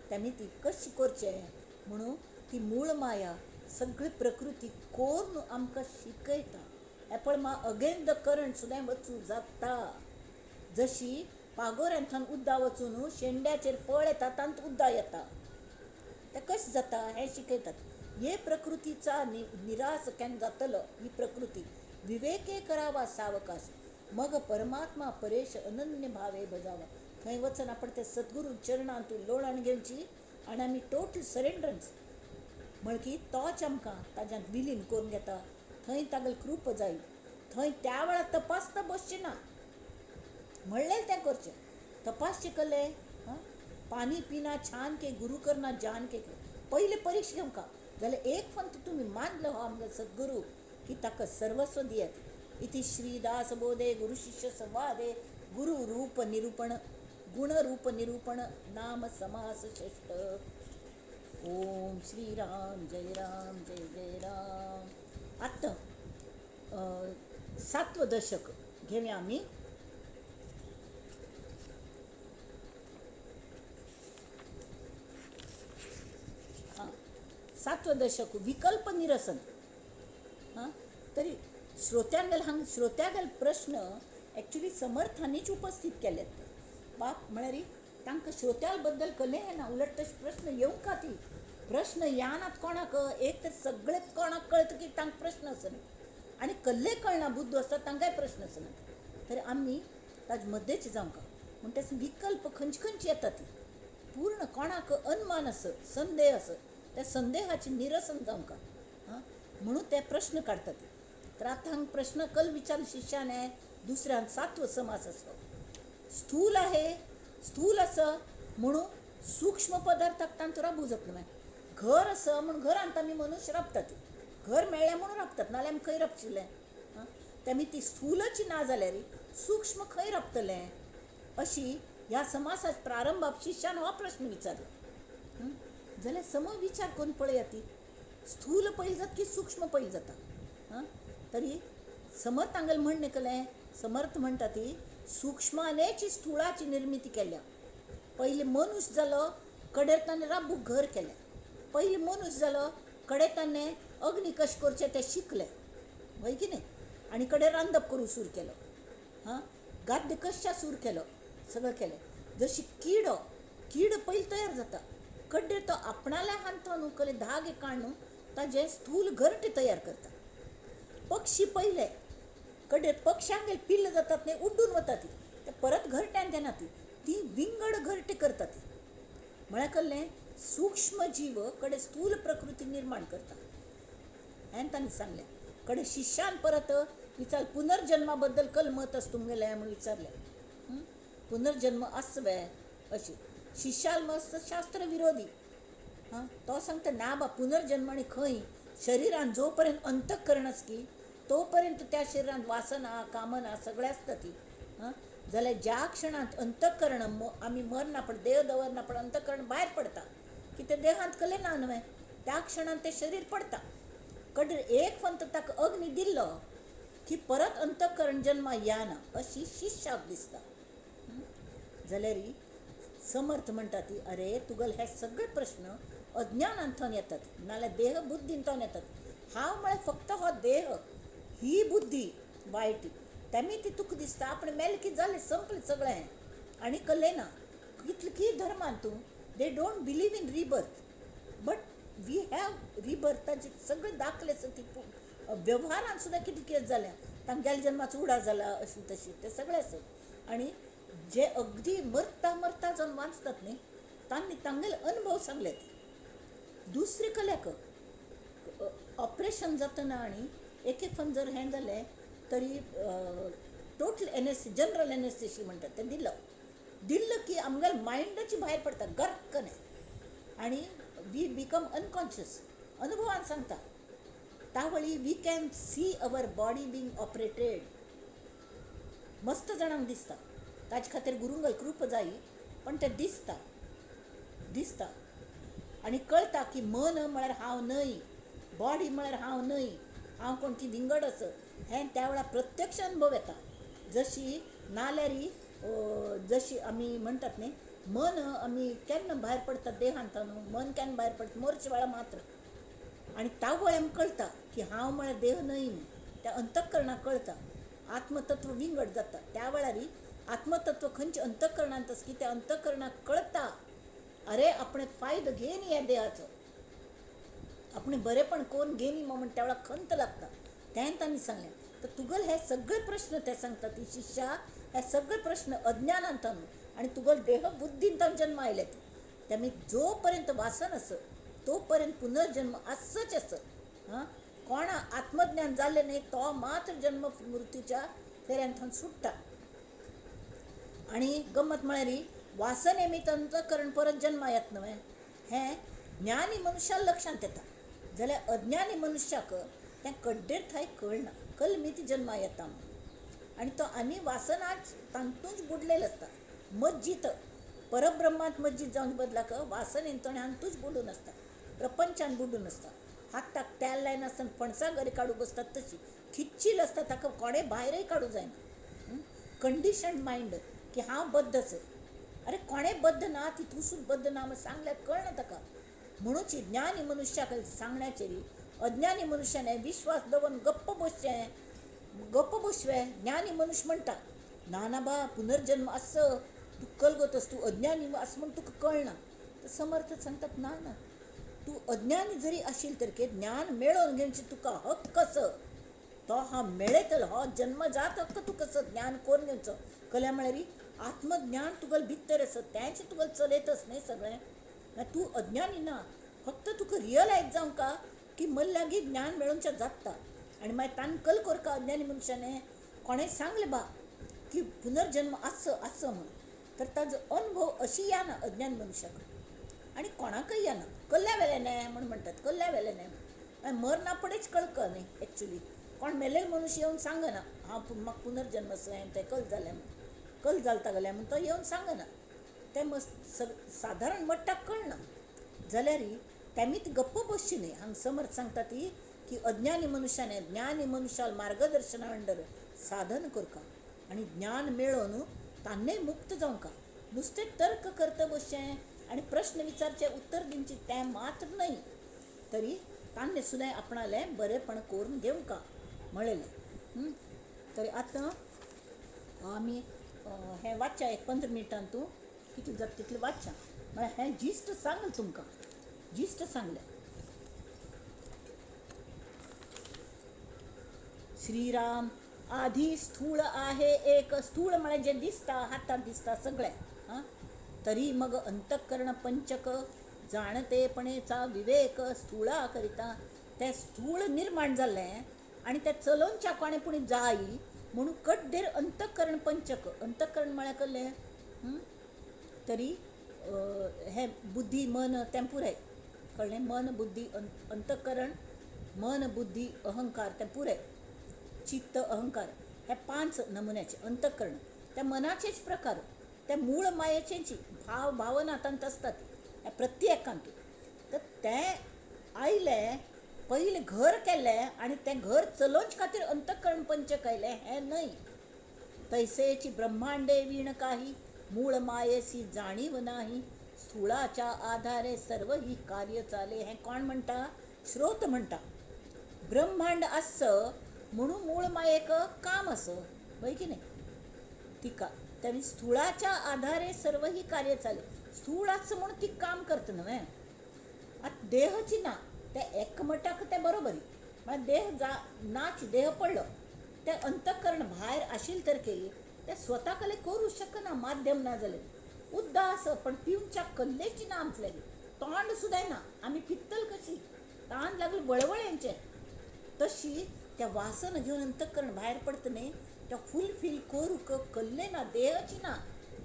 तेमी ती कशी करचें म्हणून ती मूळ माया सगळी प्रकृती कोरून आमकां शिकयता. एपळ मा अगेन the current सुद्दां वचूं जाता. जशी पागोऱ्यांतल्यान उद्दा वचून शेंड्याचेर फळ येता, तांत उद्दा येता, तें कशें जाता हें शिकयतात. हे प्रकृतीचा निरास केन्ना जातलो ही प्रकृती विवेके करावा सावकाश मग परमात्मा परेश अनन्य भावे भजावा. थंय वचन आपण ते सद्गुरू चरणांत लोळण घेवची आनी आमी टोटल सरेंडरन्स म्हणकी तोच आमकां ताज्यांत विलीन करून घेता. थंय तागेली कृपा जाय, थंय त्या वेळार तपासता बसचें ना, म्हणलें तें करचें. तपासचें कलें हां पानी पिना छान के गुरू करना जान के, पयले परीक्षा घेवंका जाल्यार एक फक्त तुमी मानलो हो आमगे सद्गुरू की ताका सर्वस्व दियात. इति श्री दासबोधे गुरु शिष्य संवादे गुरु रूप निरूपण गुण रूप निरूपण नाम समास षष्ठ. ओम श्री राम जय राम जय जय राम. आतां सातवं दशक घेवया आमी. हां सातवं दशक विकल्प निरसन. हां तरी श्रोत्यांगेल हांगा श्रोत्यांगेल प्रश्न एक्चुली समर्थांनीच उपस्थित केल्यात. बाप म्हळ्यार तांकां श्रोत्या बद्दल कलें ना, उलट तशें प्रश्न येवंक खातीर प्रश्न येनात कोणाक. एक तर सगळें कोणाक कळटा की तांकां प्रश्न आसना आनी कल्ले कळना बुद्द आसता तांकांय प्रश्न आसना. तर आमी ताजे मदेंच जावंक म्हण तें विकल्प खंयचे खंयचे येता ती पूर्ण कोणाक अनमान आस, संदेह आस, त्या संदेहाचें निरसन जावंक हां म्हणून ते प्रश्न काडटात. तर आतां हांगा प्रश्न कल विचार शिष्यान दुसऱ्यान सातवो समास आसलो. स्थूल आहे, स्थूल आसा म्हणून सूक्ष्म पदार्थाक तांतूं राबूं जातलें. घर आसा म्हूण घरांत आमी मनुष्य राबतात, घर मेळ्ळें म्हणून राबतात, नाल्यार आमी खंय राबशिल्लें? आं तेमी ती स्थूलच ना जाल्यार सूक्ष्म खंय राबतलें? अशी ह्या समासाच्या प्रारंभाक शिष्यान हो प्रश्न विचारलो. जाल्यार सम विचार करून पळया ती स्थूल पयलीं जाता की सूक्ष्म पयलीं जाता? आं तरी समर्थ हांगेलें म्हणणें केलें, समर्थ म्हणटा ती सूक्ष्मानेच स्थुळाची निर्मिती केल्या. पयलीं मनुष्य जालो, कडेर ताणें राबूक घर केलें. पयलीं मनीस जालो, कडे ताणें अग्नी कशें करचें तें शिकलें, वय की न्ही? आनी कडे रांदप करूंक सुरू केलो. हां, गाद्य कश्या सुरू केलो, सगळें केलें. जशी किडो, कीड पयलीं तयार जाता, कड्डेर तो आपणाल्या हातान उखले धागे काडून ताजें स्थूल घरटें तयार करता. पक्षी पयले कडेर पक्ष्यांगेर पिल्ल जातात न्ही, उड्डून वता ती, ते परत घरट्यान येना ती, ती विंगड घरटें करता ती. म्हळ्यार कसलें सूक्ष्म जीव कडे स्थूल प्रकृती निर्माण करता. हें तांणी सांगलें. कडे शिष्यान परत विचार पुनर्जन्मा बद्दल कल मत आसा तुमगेलें म्हूण विचारलें. पुनर्जन्म आसता वे अशी शिष्याल मस्त शास्त्र विरोधी. हां, तो सांगता ना बा, पुनर्जन्म आनी खंय शरीरान जो पर्यंत अंतःकरण आसा की तो पर्यंत त्या शरीरान वासना कामना सगळें आसता ती. हां, जाल्यार ज्या क्षणांत अंतःकरण आमी मरना पण देह दवरना पण अंतःकरण भायर पडता की ते देहांत कले ना न्हय, त्या क्षणांत तें शरीर पडता. कडे एक फंत ताका अग्नी दिल्लो की परत अंतःकरण जन्मा येना अशी शिष्याक दिसता. जाल्यार समर्थ म्हणटा ती, अरे तुगेले हे सगळे प्रश्न अज्ञानांतल्यान येतात, नाल्यार देह बुद्धींतल्यान येतात. हांव म्हळ्यार फक्त हो देह, ही बुद्धी वायट, तेमी ती तुका दिसता आपण मेल की जालें संपलें सगळें हें. आनी कल्लें ना कितले की धर्मान तूं they don't believe in rebirth, but we have रिबर्थाचे सगळे दाखले आसा ती वेव्हारान सुद्दां कितें कितें जालें, तांगेल्या जन्माचो उडा जाला अशी तशी ते सगळे आसा. आनी जे अगदी मरता मरता जावन वाचतात न्ही, तांणी तांगेले अनुभव सांगले. दुसरे कल्याक ऑपरेशन जातना आनी एक एक फन जर हें जालें तरी टोटल एनेस्थी जनरल एनेस्थेशी म्हणटात तें दिलो, दिल्लो की आमगेले मायंडाची भायर पडटा गर्क न्ही, आनी we become unconscious. अनुभवान सांगता तावळी we can see our body being operated. मस्त जाणांक दिसता, ताजे खातीर गुरुंगल कृप जायी, पण तें दिसता दिसता आनी कळटा की मन म्हळ्यार हांव न्हय, बॉडी म्हळ्यार हांव न्हय, हांव कोण ती विंगड आसा हें त्या वेळार प्रत्यक्ष अनुभव येता. जशी नाल्यारी जशी आमी म्हणटात न्ही, मन आमी केन्ना भायर पडटा देहांत, मन केन्ना भायर पडटा मोरच्या वेळार मात्र. आनी तावळ आमकां कळटा की हांव म्हळ्यार देह न्हय, त्या अंतःकरणाक कळटा, आत्मतत्व विंगड जाता. त्या वेळार आत्मतत्व खंयच्या अंतःकरणांत आसा की त्या अंतःकरणाक कळटा, अरे आपणे फायदो घेन ह्या देहाचो, आपणे बरेपण कोण घेनी म्हण त्या वेळार खंत लागता. तें तांणी सांगलें. तर तुगेले हे सगळे प्रश्न ते सांगता ती शिष्या, हे सगळे प्रश्न अज्ञानांतल्यान आनी तुगेले देह बुद्धींतल्यान जन्म आयले ते. त्यामुळे जो पर्यंत वासन आसा तो पर्यंत पुनर्जन्म आसच आसा. हां, कोणा आत्मज्ञान जालें न्ही तो मात्र जन्म मृत्यूच्या फेऱ्यांतल्यान सुट्टा. आनी गम्मत म्हळ्यार वासनेमित अंतःकरण परत जन्मा येत न्हय हें ज्ञानी मनुष्या लक्षांत येता, जाल्यार अज्ञानी मनुष्याक तें कड्डेर थंय कळना, कलमीत जन्मा येता म्हणून. आनी तो आनी वासनाच तातूंच बुडलेलो आसता, मज्जीत परब्रह्मांत मज्जीत जावन बदलाक वासनेन तो हातूंच बुडून आसता, प्रपंचान बुडून आसता. हाताक तेल लायनासतना फणसा घरी काडूंक बसतात तशी खिच्चील आसता, ताका कोणें भायरय काडूंक जायना. कंडिशन मायंड की हांव बद्दच, अरे कोणें बद्द ना, ती तूं सुद्दां बद्द ना म्हण सांगल्यार कळना ताका. म्हणूच ज्ञानी मनुष्याक सांगण्याचेर अज्ञानी मनुष्याने विश्वास दवरून गप्प बसचें, गप्प बसवे. ज्ञानी मनुष्य म्हणटा ना ना बा पुनर्जन्म आस, तूं कलगत तूं अज्ञानी आस म्हूण तुका कळना. तर समर्थ सांगतात ना ना, तूं अज्ञानी जरी आशिल्ल तर ज्ञान मेळोवन घेवचे तुका हक्क आसा, तो हांव मेळयतलो, हो जन्मजात हक्क तुका आसा ज्ञान कोरून घेवचो. कल्या म्हळ्यार आत्मज्ञान तुगेले भितर आसा, तेंच तुगेलें चलयतच न्ही सगळें. तूं अज्ञानी ना, फक्त तुका रियलायज जावंक की मल्ल लागीं ज्ञान मेळोवचें जाता. आनी मागीर तांकां कल करका अज्ञानी मनशाने कोणें सांगलें बा की पुनर्जन्म आस आस म्हूण, तर ताजो अनुभव अशी येना अज्ञान मनशाक, आनी कोणाकय येना. कल्ल्या वेल्यान न्हय म्हूण म्हणटात, कल्ल्या वेल्यान न्हय म्हूण मरना पडेच कळक न्ही एक्चुली. कोण मेलेलो मनुष्य येवन सांगना हांव म्हाका पुनर्जन्म आसा हें तें कल जालें म्हूण, कल जालता गेलें म्हूण तो येवन सांगना, तें मस्त सादारण मट्टाक कळना. जाल्यार तेमी ती गप्प बसची न्ही. हांगा समर्थ सांगता ती की अज्ञानी मनुष्याने ज्ञानी मनुष्याल मार्गदर्शना अंडर साधन करका आनी ज्ञान मेळोवन तान्ने मुक्त जावंका. नुस्तें तर्क करता बसचें आनी प्रश्न विचारचे उत्तर दिवचे तें मात्र न्हय, तरी तांणे सुद्दां आपणालें बरेंपण करून घेवंका म्हणलेलें. तरी आतां आमी हें वाचया एक 15 मिनटान तूं कितलें जाता तितलें वाचया. म्हळ्यार हें जिस्ट सांगलें तुमकां, जिस्ट सांगलें. श्रीराम आधी स्थूळ आहे एक, स्थूळ म्हळ्यार जें दिसता हाताक दिसता सगळें, आं, तरी मग अंतःकरण पंचक जाणतेपणेचा विवेक स्थूळा करिता. तें स्थूळ निर्माण जाल्लें आनी तें चलोवच्या कोणें पूण जाय म्हणून कड्डेर अंतःकरण पंचक. अंतःकरण म्हळ्यार कसलें? तरी हें बुद्धी मन तें पुराय कळ्ळें, मन बुद्धी अंतःकरण, मन बुद्धी अहंकार तें पुराय, चित्त अहंकार, हे 5 नमुन्याचे अंतःकरण. त्या मनाचेच प्रकार, त्या मूळ मायेचेच भाव भावना तांत आसतात ह्या प्रत्येकांत. तर तें आयलें पयलें घर केलें आनी तें घर चलोवचे खातीर अंतःकरण पंचक आयलें हें न्हय. तैसेची ब्रह्मांडे वीण काही मूळ मायेसी जाणीव नाही, स्थूळाच्या आधारे सर्व ही कार्य चाले. हें कोण म्हणटा? श्रोत म्हणटा. ब्रह्मांड आस म्हणून मूळ मायेक काम आस, वय की न्हय तिका. तेणी स्थूळाच्या आधारे सर्व ही कार्य चाले, स्थूळ आस म्हणून ती काम करता न्हय. आतां देहची ना ते एकमटाक तें बरोबरी, म्हळ्यार देह जा नाच, देह पडलो तें अंतःकरण भायर आशिल्लें तर की तें स्वता कले करूं शकना, माध्यम ना जालें. उद्दास पण पिवच्या कल्लेची ना आमचें, तोंड सुद्दां ना, आमी पित्तल कशी तान लागली वळवळ्यांचें, तशी त्या वासन घेवन अंतःकरण भायर पडटा न्ही, त्या फुलफील करूंक कल्ले ना, देहची ना,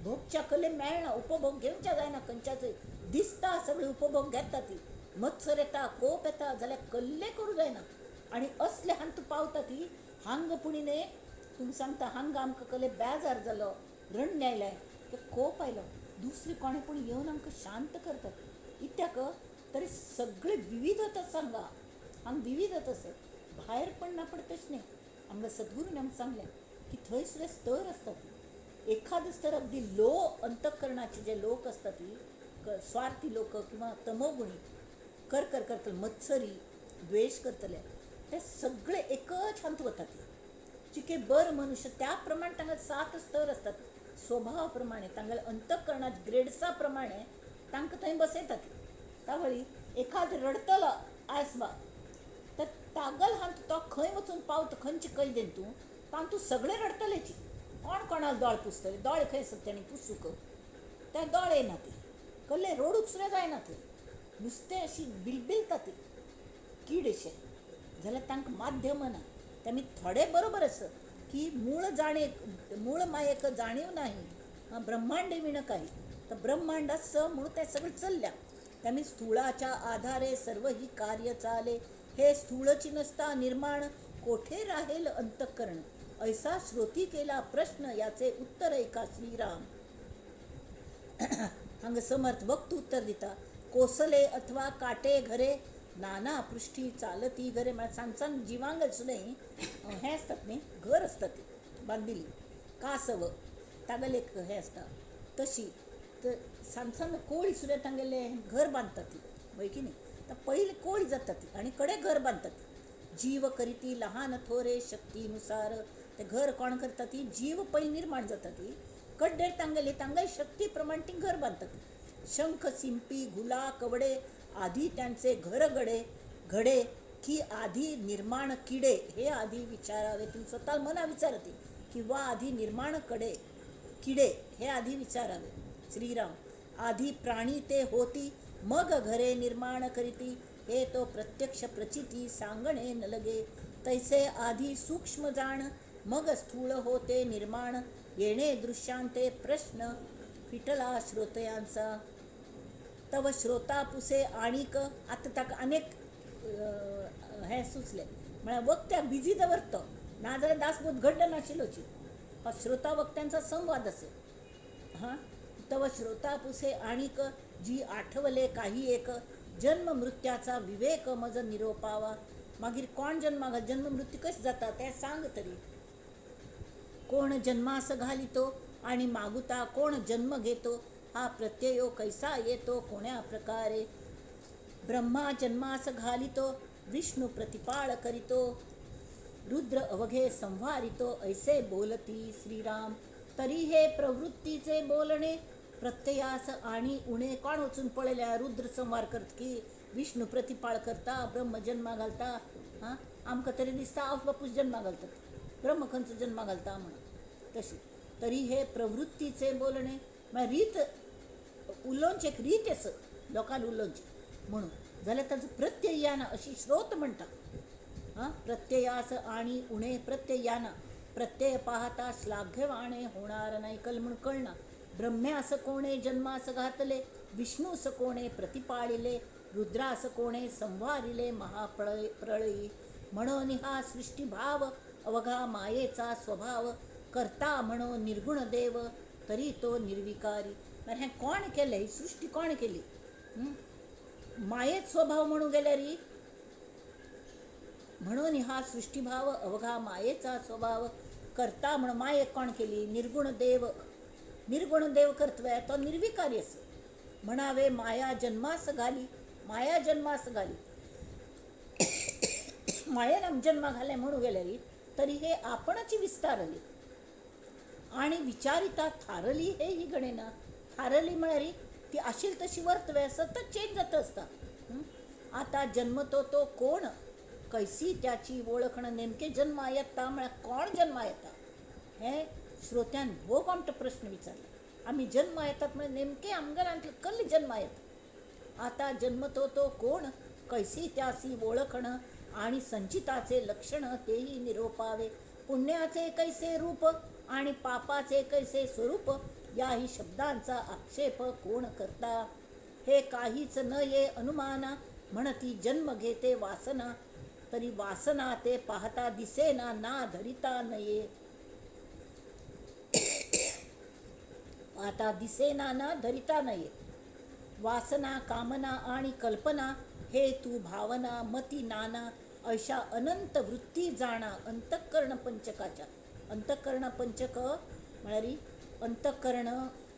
भोगच्या कल्ले मेळना, उपभोग घेवच्या जायना खंयच्याच, दिसता सगळे उपभोग घेता ती, मत्सर येता, कोप येता, जाल्यार कल्ले करूं जायना. आनी असले हांतू पावता ती हांग पुणी न्ही, तुमी सांगता हांगा आमकां कले बेजार जालो, रण्य आयलें, ते कोप आयलो, दुसरी कोणें पूण येवन आमकां शांत करतात. कित्याक तरी सगळे विविधता सांगा, हांगा विविधता आसा, भायर पडना पड तशें न्ही. आमकां सद्गुरून आमकां सांगलें की थंय सुद्दां स्तर आसतात. एखादो स्तर अगदी लो अंतःकरणाचे जे लोक आसतात ती स्वार्थी लोक किंवा तमोगुणी कर कर करतले, मत्सरी, द्वेश करतले, ते सगळे एकच हांत वतात. चिके बर मनुष्य त्या प्रमाणे तांकां 7 स्तर आसतात, स्वभावा प्रमाणे तांगेले अंतःकरणात ग्रेड्सा प्रमाणे तांकां थंय बसयतात. तावळी एखादो रडतलो आयस बा तर तागल हांत तो खंय वचून पावता, खंयचे कैदेन तूं तांतूं सगळे रडटलेची. कोण कोणाक दोळे पुसतले? दोळे खंय आसत तेणी पुसूंक? ते दोळे येना ती, कसले रडूंक सुद्दां जायना थंय, नुस्तें अशी बिलबिलता ती कीड अशें जाल्यार तांकां माध्यम ना. तेमी थोडे बरोबर आसा की मूळ जाणे, मूळ मायेक जाणीव नाही, ब्रह्मांड विण काही, तर ब्रह्मांड आसा म्हणून तें सगळें चल्ल्या. तेमी स्थूळाच्या आधारे सर्व ही कार्य चाले, हे स्थूळची नसता निर्माण कोठे राहेल अंतःकरण, ऐसा श्रोती केला प्रश्न याचे उत्तर ऐका श्रीराम. हांगा समर्थ वक्त उत्तर दिता. कोसले अथवा काटे घरे नाना पृष्ठी चालती घरे, म्हळ्यार सान सान जिवांग सुद्दां हें आसतात न्ही, घर आसतात ती बांदिल्ली, कासव तागेलें एक हें आसता, तशी तर सान सान कोळी सुद्दां तांगेलें घर बांदतात ती, वय की न्ही. तर पयलीं कोळी जाता ती आनी कडेन घर बांदतात ती. जीव करीती लहान थोरे शक्तीनुसार, ते घर कोण करता ती जीव पयलीं निर्माण जाता ती, कड्डेर तांगेली तांगेली शक्ती प्रमाण ती घर बांदतात. शंख सिंपी घुला कवडे आदी त्यांचे घर घडे घडे की आधी निर्माण किडे, हे आधी विचारावे. तुम्ही स्वतः मना विचारते किंवा आधी निर्माण कडे किडे हे आधी विचारावे. श्रीराम आधी प्राणी ते होती मग घरे निर्माण करीती, हे तो प्रत्यक्ष प्रचिती सांगणे न लगे. तैसे आधी सूक्ष्म जाण मग स्थूळ होते निर्माण, येणे दृश्यांते प्रश्न फिटला श्रोतयांचा. तव श्रोता पुसे आणीक, आतां ताका अनेक हें सुचलें म्हळ्यार वक्त्याक बिजी दवरतो, नाजाल्यार दासबोध घडलो नाशिल्लोची. हो श्रोता वक्त्यांचा संवाद असे. हां, तव श्रोता पुसे आणीक जी आठवले काही एक, जन्म मृत्याचा विवेक मज निरोपावा. मागीर कोण जन्माक जन्म मृत्यू कशें जाता तें सांग तरी. कोण जन्मास घालितो आणि मागुता कोण जन्म घेतो, हा प्रत्ययो कैसा येतो कोण्या प्रकारे. ब्रह्मा जन्मास घालितो, विष्णू प्रतिपाळ करितो, रुद्र अवघे संव्हारितो, ऐसे बोलती श्रीराम. तरी हे प्रवृत्तीचे बोलणे प्रत्ययास आणि उणे. कोण वचून पळयल्या? रुद्र संवार करत की विष्णू प्रतिपाळ करता, ब्रह्म जन्मा घालता. हां, आमकां तरी दिसता आवय बापूस जन्मा घालतात, ब्रह्म खंयचो जन्मा घालता म्हणून. तशी तरी हे प्रवृत्तीचे बोलणे म्हळ्यार रीत उलोवची एक रीत आसा लोकांक उलोवची म्हणून, जाल्यार ताजो प्रत्यय येना अशी श्रोत म्हणटा. हां, प्रत्ययास आणि उणे प्रत्यय येना, प्रत्यय पाहता श्लाघ्यवाणे होणार नाही कल म्हूण कळना. ब्रह्म्यास कोणे जन्मास घातले, विष्णूस कोणे प्रतिपाळिले, रुद्रास कोणे संवारिले महाप्रळयी प्रळयी. म्हणून हा सृष्टीभाव अवघा मायेचा स्वभाव, करता म्हणो निर्गुण देव तरी तो निर्विकारी. मागीर हें कोण केलें? ही सृश्टी कोण केली? मायेच स्वभाव म्हणून गेल्यार, म्हणून हा सृष्टीभाव अवघा मायेचा स्वभाव, करता म्हणून मायेक कोण केली? निर्गुण देव. निर्गुण देव करतोय तो निर्विकारी आसा. म्हणावे माया जन्मास घाली, माया जन्मास घाली, मायेन आम जन्मा घाले म्हणून गेल्यार तरी हे आपणच विस्तारली आणि विचारिता थारली हे ही गणेना. थारली म्हळ्यार ती आशिल तशी वर्तवे सतत चेंज जाता आसता. आतां जन्मतो तो कोण, कैसी त्याची वळखण, नेमके जन्मा येता म्हळ्यार कोण जन्मा येता हें श्रोत्यान भोव आमकां प्रश्न विचारला. आमी जन्मा येतात म्हळ्यार नेमके आमगेर कल्ले जन्मा येता. आतां जन्मतो तो कोण, कैसी त्यासी वळखण आणि संचिताचे लक्षण तेही निरोपावे. पुण्याचे कैसे रूप आणि पापाचे कैसे स्वरूप याही शब्दांचा आक्षेप कोण करता. हे काहीच न ये अनुमाना, म्हणती जन्म घेते वासना, तरी वासना ते पाहता दिसेना ना धरिता नये. पाहता दिसेना ना धरिता नये. वासना कामना आणि कल्पना हे तू भावना मती नाना, अशा अनंत वृत्ती जाणा अंतःकरण पंचकाच्या. अंतःकरण पंचक म्हळ्यार अंतःकरण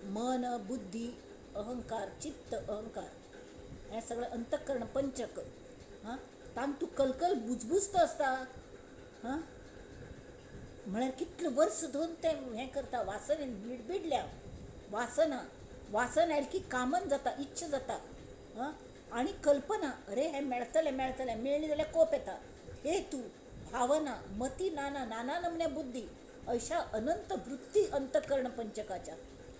मन बुद्धी अहंकार चित्त अहंकार हें सगळें अंतःकरण पंचक. हां, तांतू कलकल बुजबुजता आसता. हां, म्हळ्यार कितले वर्स धरून तें हें करता, वासनेन बिडबिडल्या. वासना वासन आयली की कामन जाता, इच्छा जाता. हां, आनी कल्पना, अरे हें मेळटलें मेळटलें, मेळ्ळें जाल्यार कोप येता. हे तू भावना मती नाना नाना नमन्या बुद्धी अशा अनंत वृत्ती अंतःकरण पंचकाच्या.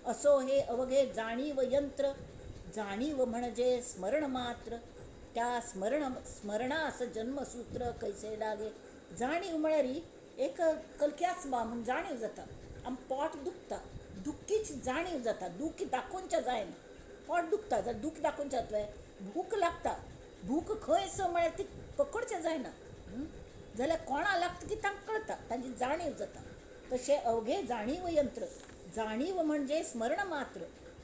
असो हे अवघे जाणीव यंत्र, जाणीव म्हणजे स्मरण मात्र, त्या स्मरण स्मरणास जन्मसूत्र कैसे लागे. जाणीव म्हळ्यार एक कलक्याच बा म्हूण जाणीव जाता. आम पोट दुखता, दुखीच जाणीव जाता, दुखी दाखोवच्या जायना. पोट दुखता जाल्यार दूख दाखोवचें जातलें. भूक लागता, भूक खंय आसा म्हळ्यार ती पकडचें जायना. जाल्यार कोणा लागता ती तांकां कळटा, तांची जाणीव जाता. तशें अवघे जाणीव यंत्र, जाणीव म्हणजे स्मरण मात्र,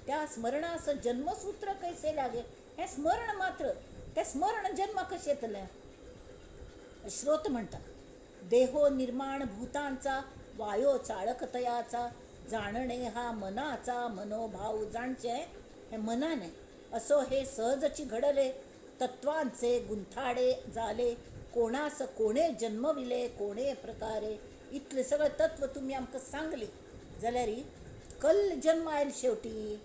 त्या स्मरणास जन्मसूत्र कैसे लागे. हें स्मरण मात्र, तें स्मरण जन्मा कशें येतलें? श्रोत म्हणटा देहो निर्माण भूतांचा, वायो चाळकतयाचा, जाणणे हा मनाचा मनोभाव. जाणचें हें मनाने, असो हे सहजची घडले, तत्वांचे गुंथाडे जाले, कोणास कोणे जन्मविले कोणे प्रकारे. इतलें सगळें तत्व तुमी आमकां सांगली जाल्यार कल्ल जन्म आयले शेवटी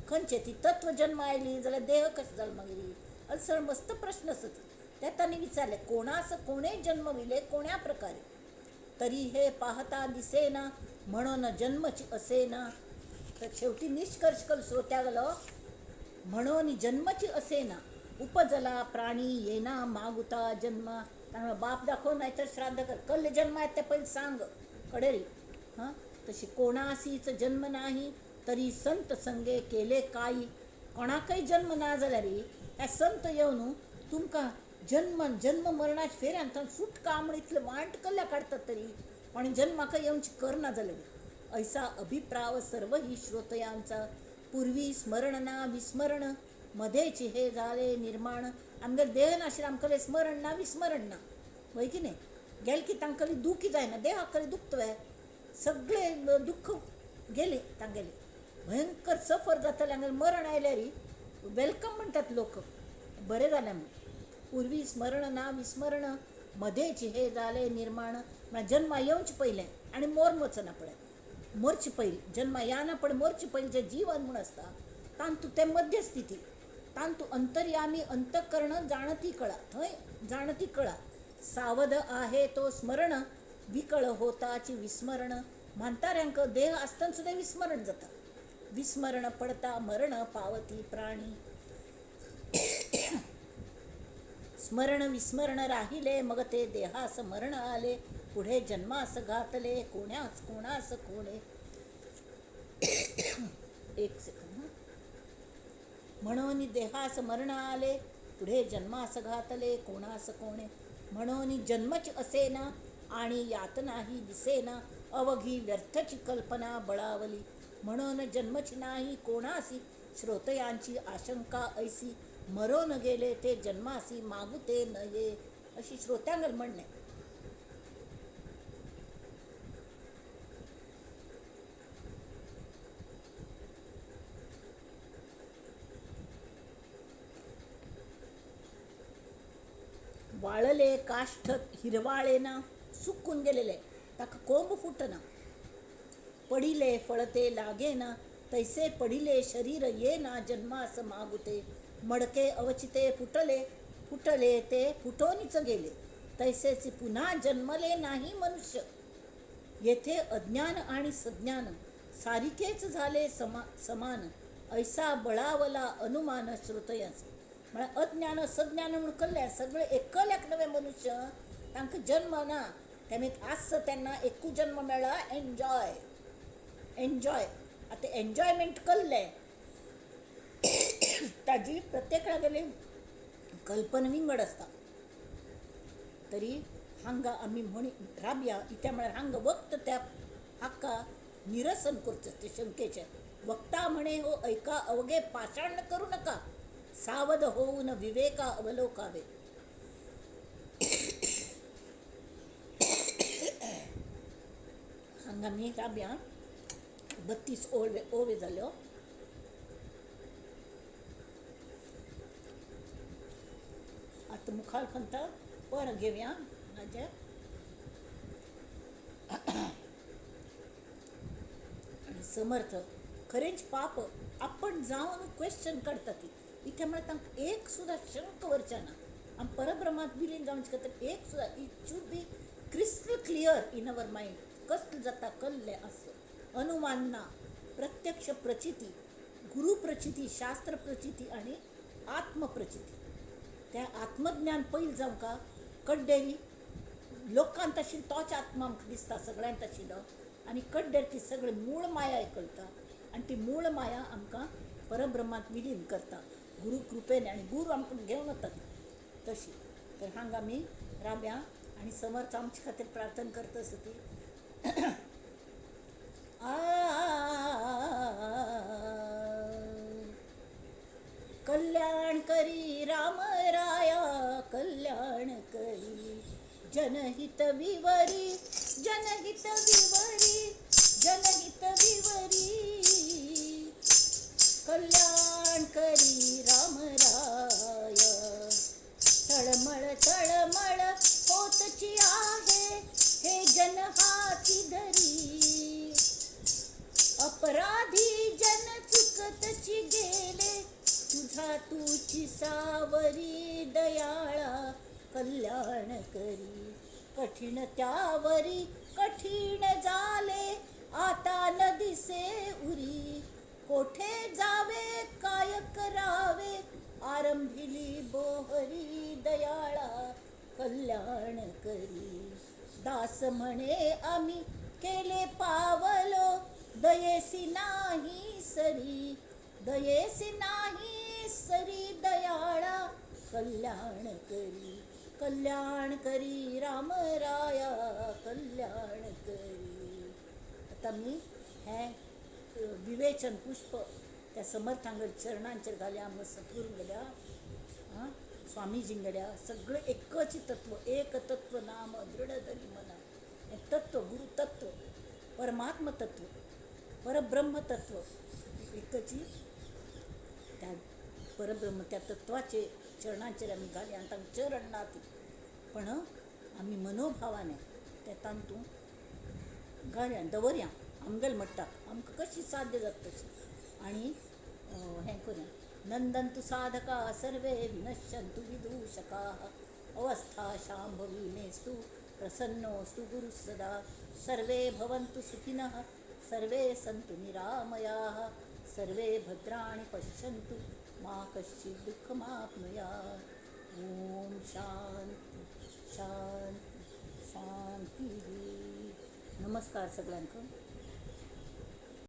खंयचे ती तत्व जन्म आयली जाल्यार देह कशें जालो मागीर? असो मस्त प्रश्न आसा. ते तांणी विचारले कोणास कोणे जन्मविले कोण्या प्रकारे. तरी हे पाहता दिसेना म्हणून जन्मची असेना. तर शेवटी निष्कर्ष कल श्रोत्या गेलो, म्हणून जन्मची असेना, उपजला प्राणी येना मागुता जन्म. तांकां बाप दाखोव नाही तर श्राद्ध कर, कल्ल जन्म येता तें पयलीं सांग कडेरी. हां, तशी कोणासीच जन्म नाही तरी संत संगे केले काई. कोणाकय जन्म ना जाल्यार ह्या संत येवन तुमकां जन्म जन्म मरणाचे फेऱ्यान सुटका म्हण इतले वांट कल्ल्या काडटात तरी कोणी जन्माक येवची करना जाल्यार. ऐसा अभिप्राव सर्व ही श्रोतयांचा, पूर्वी स्मरण ना विस्मरण, मध्येच हे जाले निर्माण. आमगेर देह नाशिल्लें आमकां स्मरण ना विस्मरण ना, वय की न्ही? गेले की तांकां दुखी जायना, देहाक दुखतवे सगळे दुःख गेले तांगेले. भयंकर सफर जाताले हांगा मरण आयल्यार welcome म्हणटात लोक, बरें जालें म्हूण. पूर्वी स्मरण ना विस्मरण मदेच हे जाले निर्माण. म्हळ्यार जन्मा येवचे पयलें आनी मोर वचना पळय, मोरचे पयलीं जन्मा येना पळय मोरचे पयलीं जें जीवन म्हूण आसता तातूंत तें मध्यस्थिती, तातूंत अंतर्यामी अंतकर्ण जाणती कळा, थंय जाणती कळा. सावध आहे तो स्मरण विकळ होताची विस्मरण. म्हाताऱ्यांक देह आसतना सुद्दां विस्मरण जाता. विस्मरण पडता मरण पावती प्राणी. स्मरण विस्मरण राहिले मग ते देहास मरण आले, पुढे जन्मास घातले कोणास कोणास कोणे. एक सेकंद. म्हणून देहास मरण आले पुढे जन्मास घातले कोणास कोणे. म्हणून जन्मच असेना आणि यातनाही दिसेना, अवघी व्यर्थची कल्पना बळावली. म्हणून जन्मच नाही कोणासी श्रोतयांची आशंका ऐसी, मरोन गेले ते जन्मासी मागुते नये, अशी श्रोत्यांगल म्हणणे. वाळले काष्ठ हिरवाळे ना, सुकून गेलेले ताका कोंब फुटना. पडिले फळते लागेना तैसे पडिले शरीर ये ना जन्मास मागुते. मडके अवचिते फुटले फुटले ते फुटोनीच गेले, तैसेच पुन्हा जन्मले नाही मनुष्य. येथे अज्ञान आणि सज्ञान सारिकेच झाले समान, ऐसा बळावला अनुमान श्रोतयास. म्हळ्यार अज्ञान सज्ञान म्हणून कल्ले सगळे एकल्याक नवे मनुष्य तांकां जन्म ना, तेमी आस तेन्ना एकू जन्म मेळ्ळा एन्जॉय एन्जॉय. आतां एन्जॉयमेंट कल्लें ताजी प्रत्येकागेली कल्पना विंगड आसता. तरी हांगा आमी म्हणी राबया इत्या म्हळ्यार हांगा वक्त त्या हाका निरसन करचें ते शंकेचें. वक्ता म्हणे हो ऐका अवघे पाषाण करू नका, सावध होऊन विवेका अवलोकावे. हांगा आमी राबया 32 ओवे जाल्यो. आतां मुखार खंता परत घेवया हाजें. आनी समर्थ खरेंच पाप आपण जावन क्वेश्चन काडटा ती इथे म्हळ्यार तांकां एक सुद्दां शंक वरचें ना. आमी परब्रह्मांत विलीन जावचे खातीर एक सुद्दां it should be crystal clear in our mind. कसलें जाता कल्लें आस अनुमान ना, प्रत्यक्ष प्रचिती, गुरु प्रचिती, शास्त्र प्रचिती आनी आत्मप्रचिती. त्या आत्मज्ञान पयलीं जावंका कड्डेरी लोकांत आशिल्लो तोच आत्मा आमकां दिसता सगळ्यांत आशिल्लो, आनी कड्डेर ती सगळी मूळ माया कळटा आनी ती मूळ माया आमकां परब्रह्मांत विलीन करता गुरु कृपेन, आनी गुरू आमकां घेवन वतात तशी. तर हांगा आमी राब्या आनी समर्थ आमचे खातीर प्रार्थना करता आसा ती. कल्याण करी राम राया कल्याण करी, जनहित विवरी जनहित विवरी जनहित विवरी. कल्याण करी राम राय. तळमळ तळमळ होतची आहे हे जन हाती धरी, अपराधी जन चुकतची गेले तुझा तुझी सावरी दयाळा कल्याण करी. कठीण त्यावरी कठीण झाले आता न दिसे उरी, कोठे जावे काय करावे आरंभिली बोहरी दयाळा कल्याण करी. दास म्हणे आम्ही केले पावलो दयेसी नाही सरी, दयेसी नाही सरी दयाळा कल्याण करी. कल्याण करी राम राया कल्याण करी. आतां मी हें विवेचन पुष्प त्या समर्थांगेर चरणांचेर घाल्या, आमकां सद्गुरू गेल्या, स्वामीजीं गेल्या, सगळें एकच तत्व, एक तत्व नाम दृढ धरी मना. हें तत्व गुरु तत्व, परमात्म तत्व, परब्रह्म तत्व, एकची त्या परब्रह्म त्या तत्वाचे चरणाचेर आमी घालया आनी तांकां चरण ना ती, पण आमी मनोभावाने ते तातूंत घालया, दवरया आमगेले मट्टाक, आमकां कशी साध्य जाता तशी, आनी हें करुया. नंदन्तु साधका सर्वे विनश्यन्तु विदूषकाः अवस्था शांभवी मेस्तु प्रसन्नोऽस्तु गुरुः सदा. सर्वे भवन्तु सुखिनः सर्वे सन्तु निरामयाः सर्वे भद्राणि पश्यन्तु मा कश्चित् दुःखमाप्नुयात्. ओम शांती शांती शांती. नमस्कार सगळ्यांक.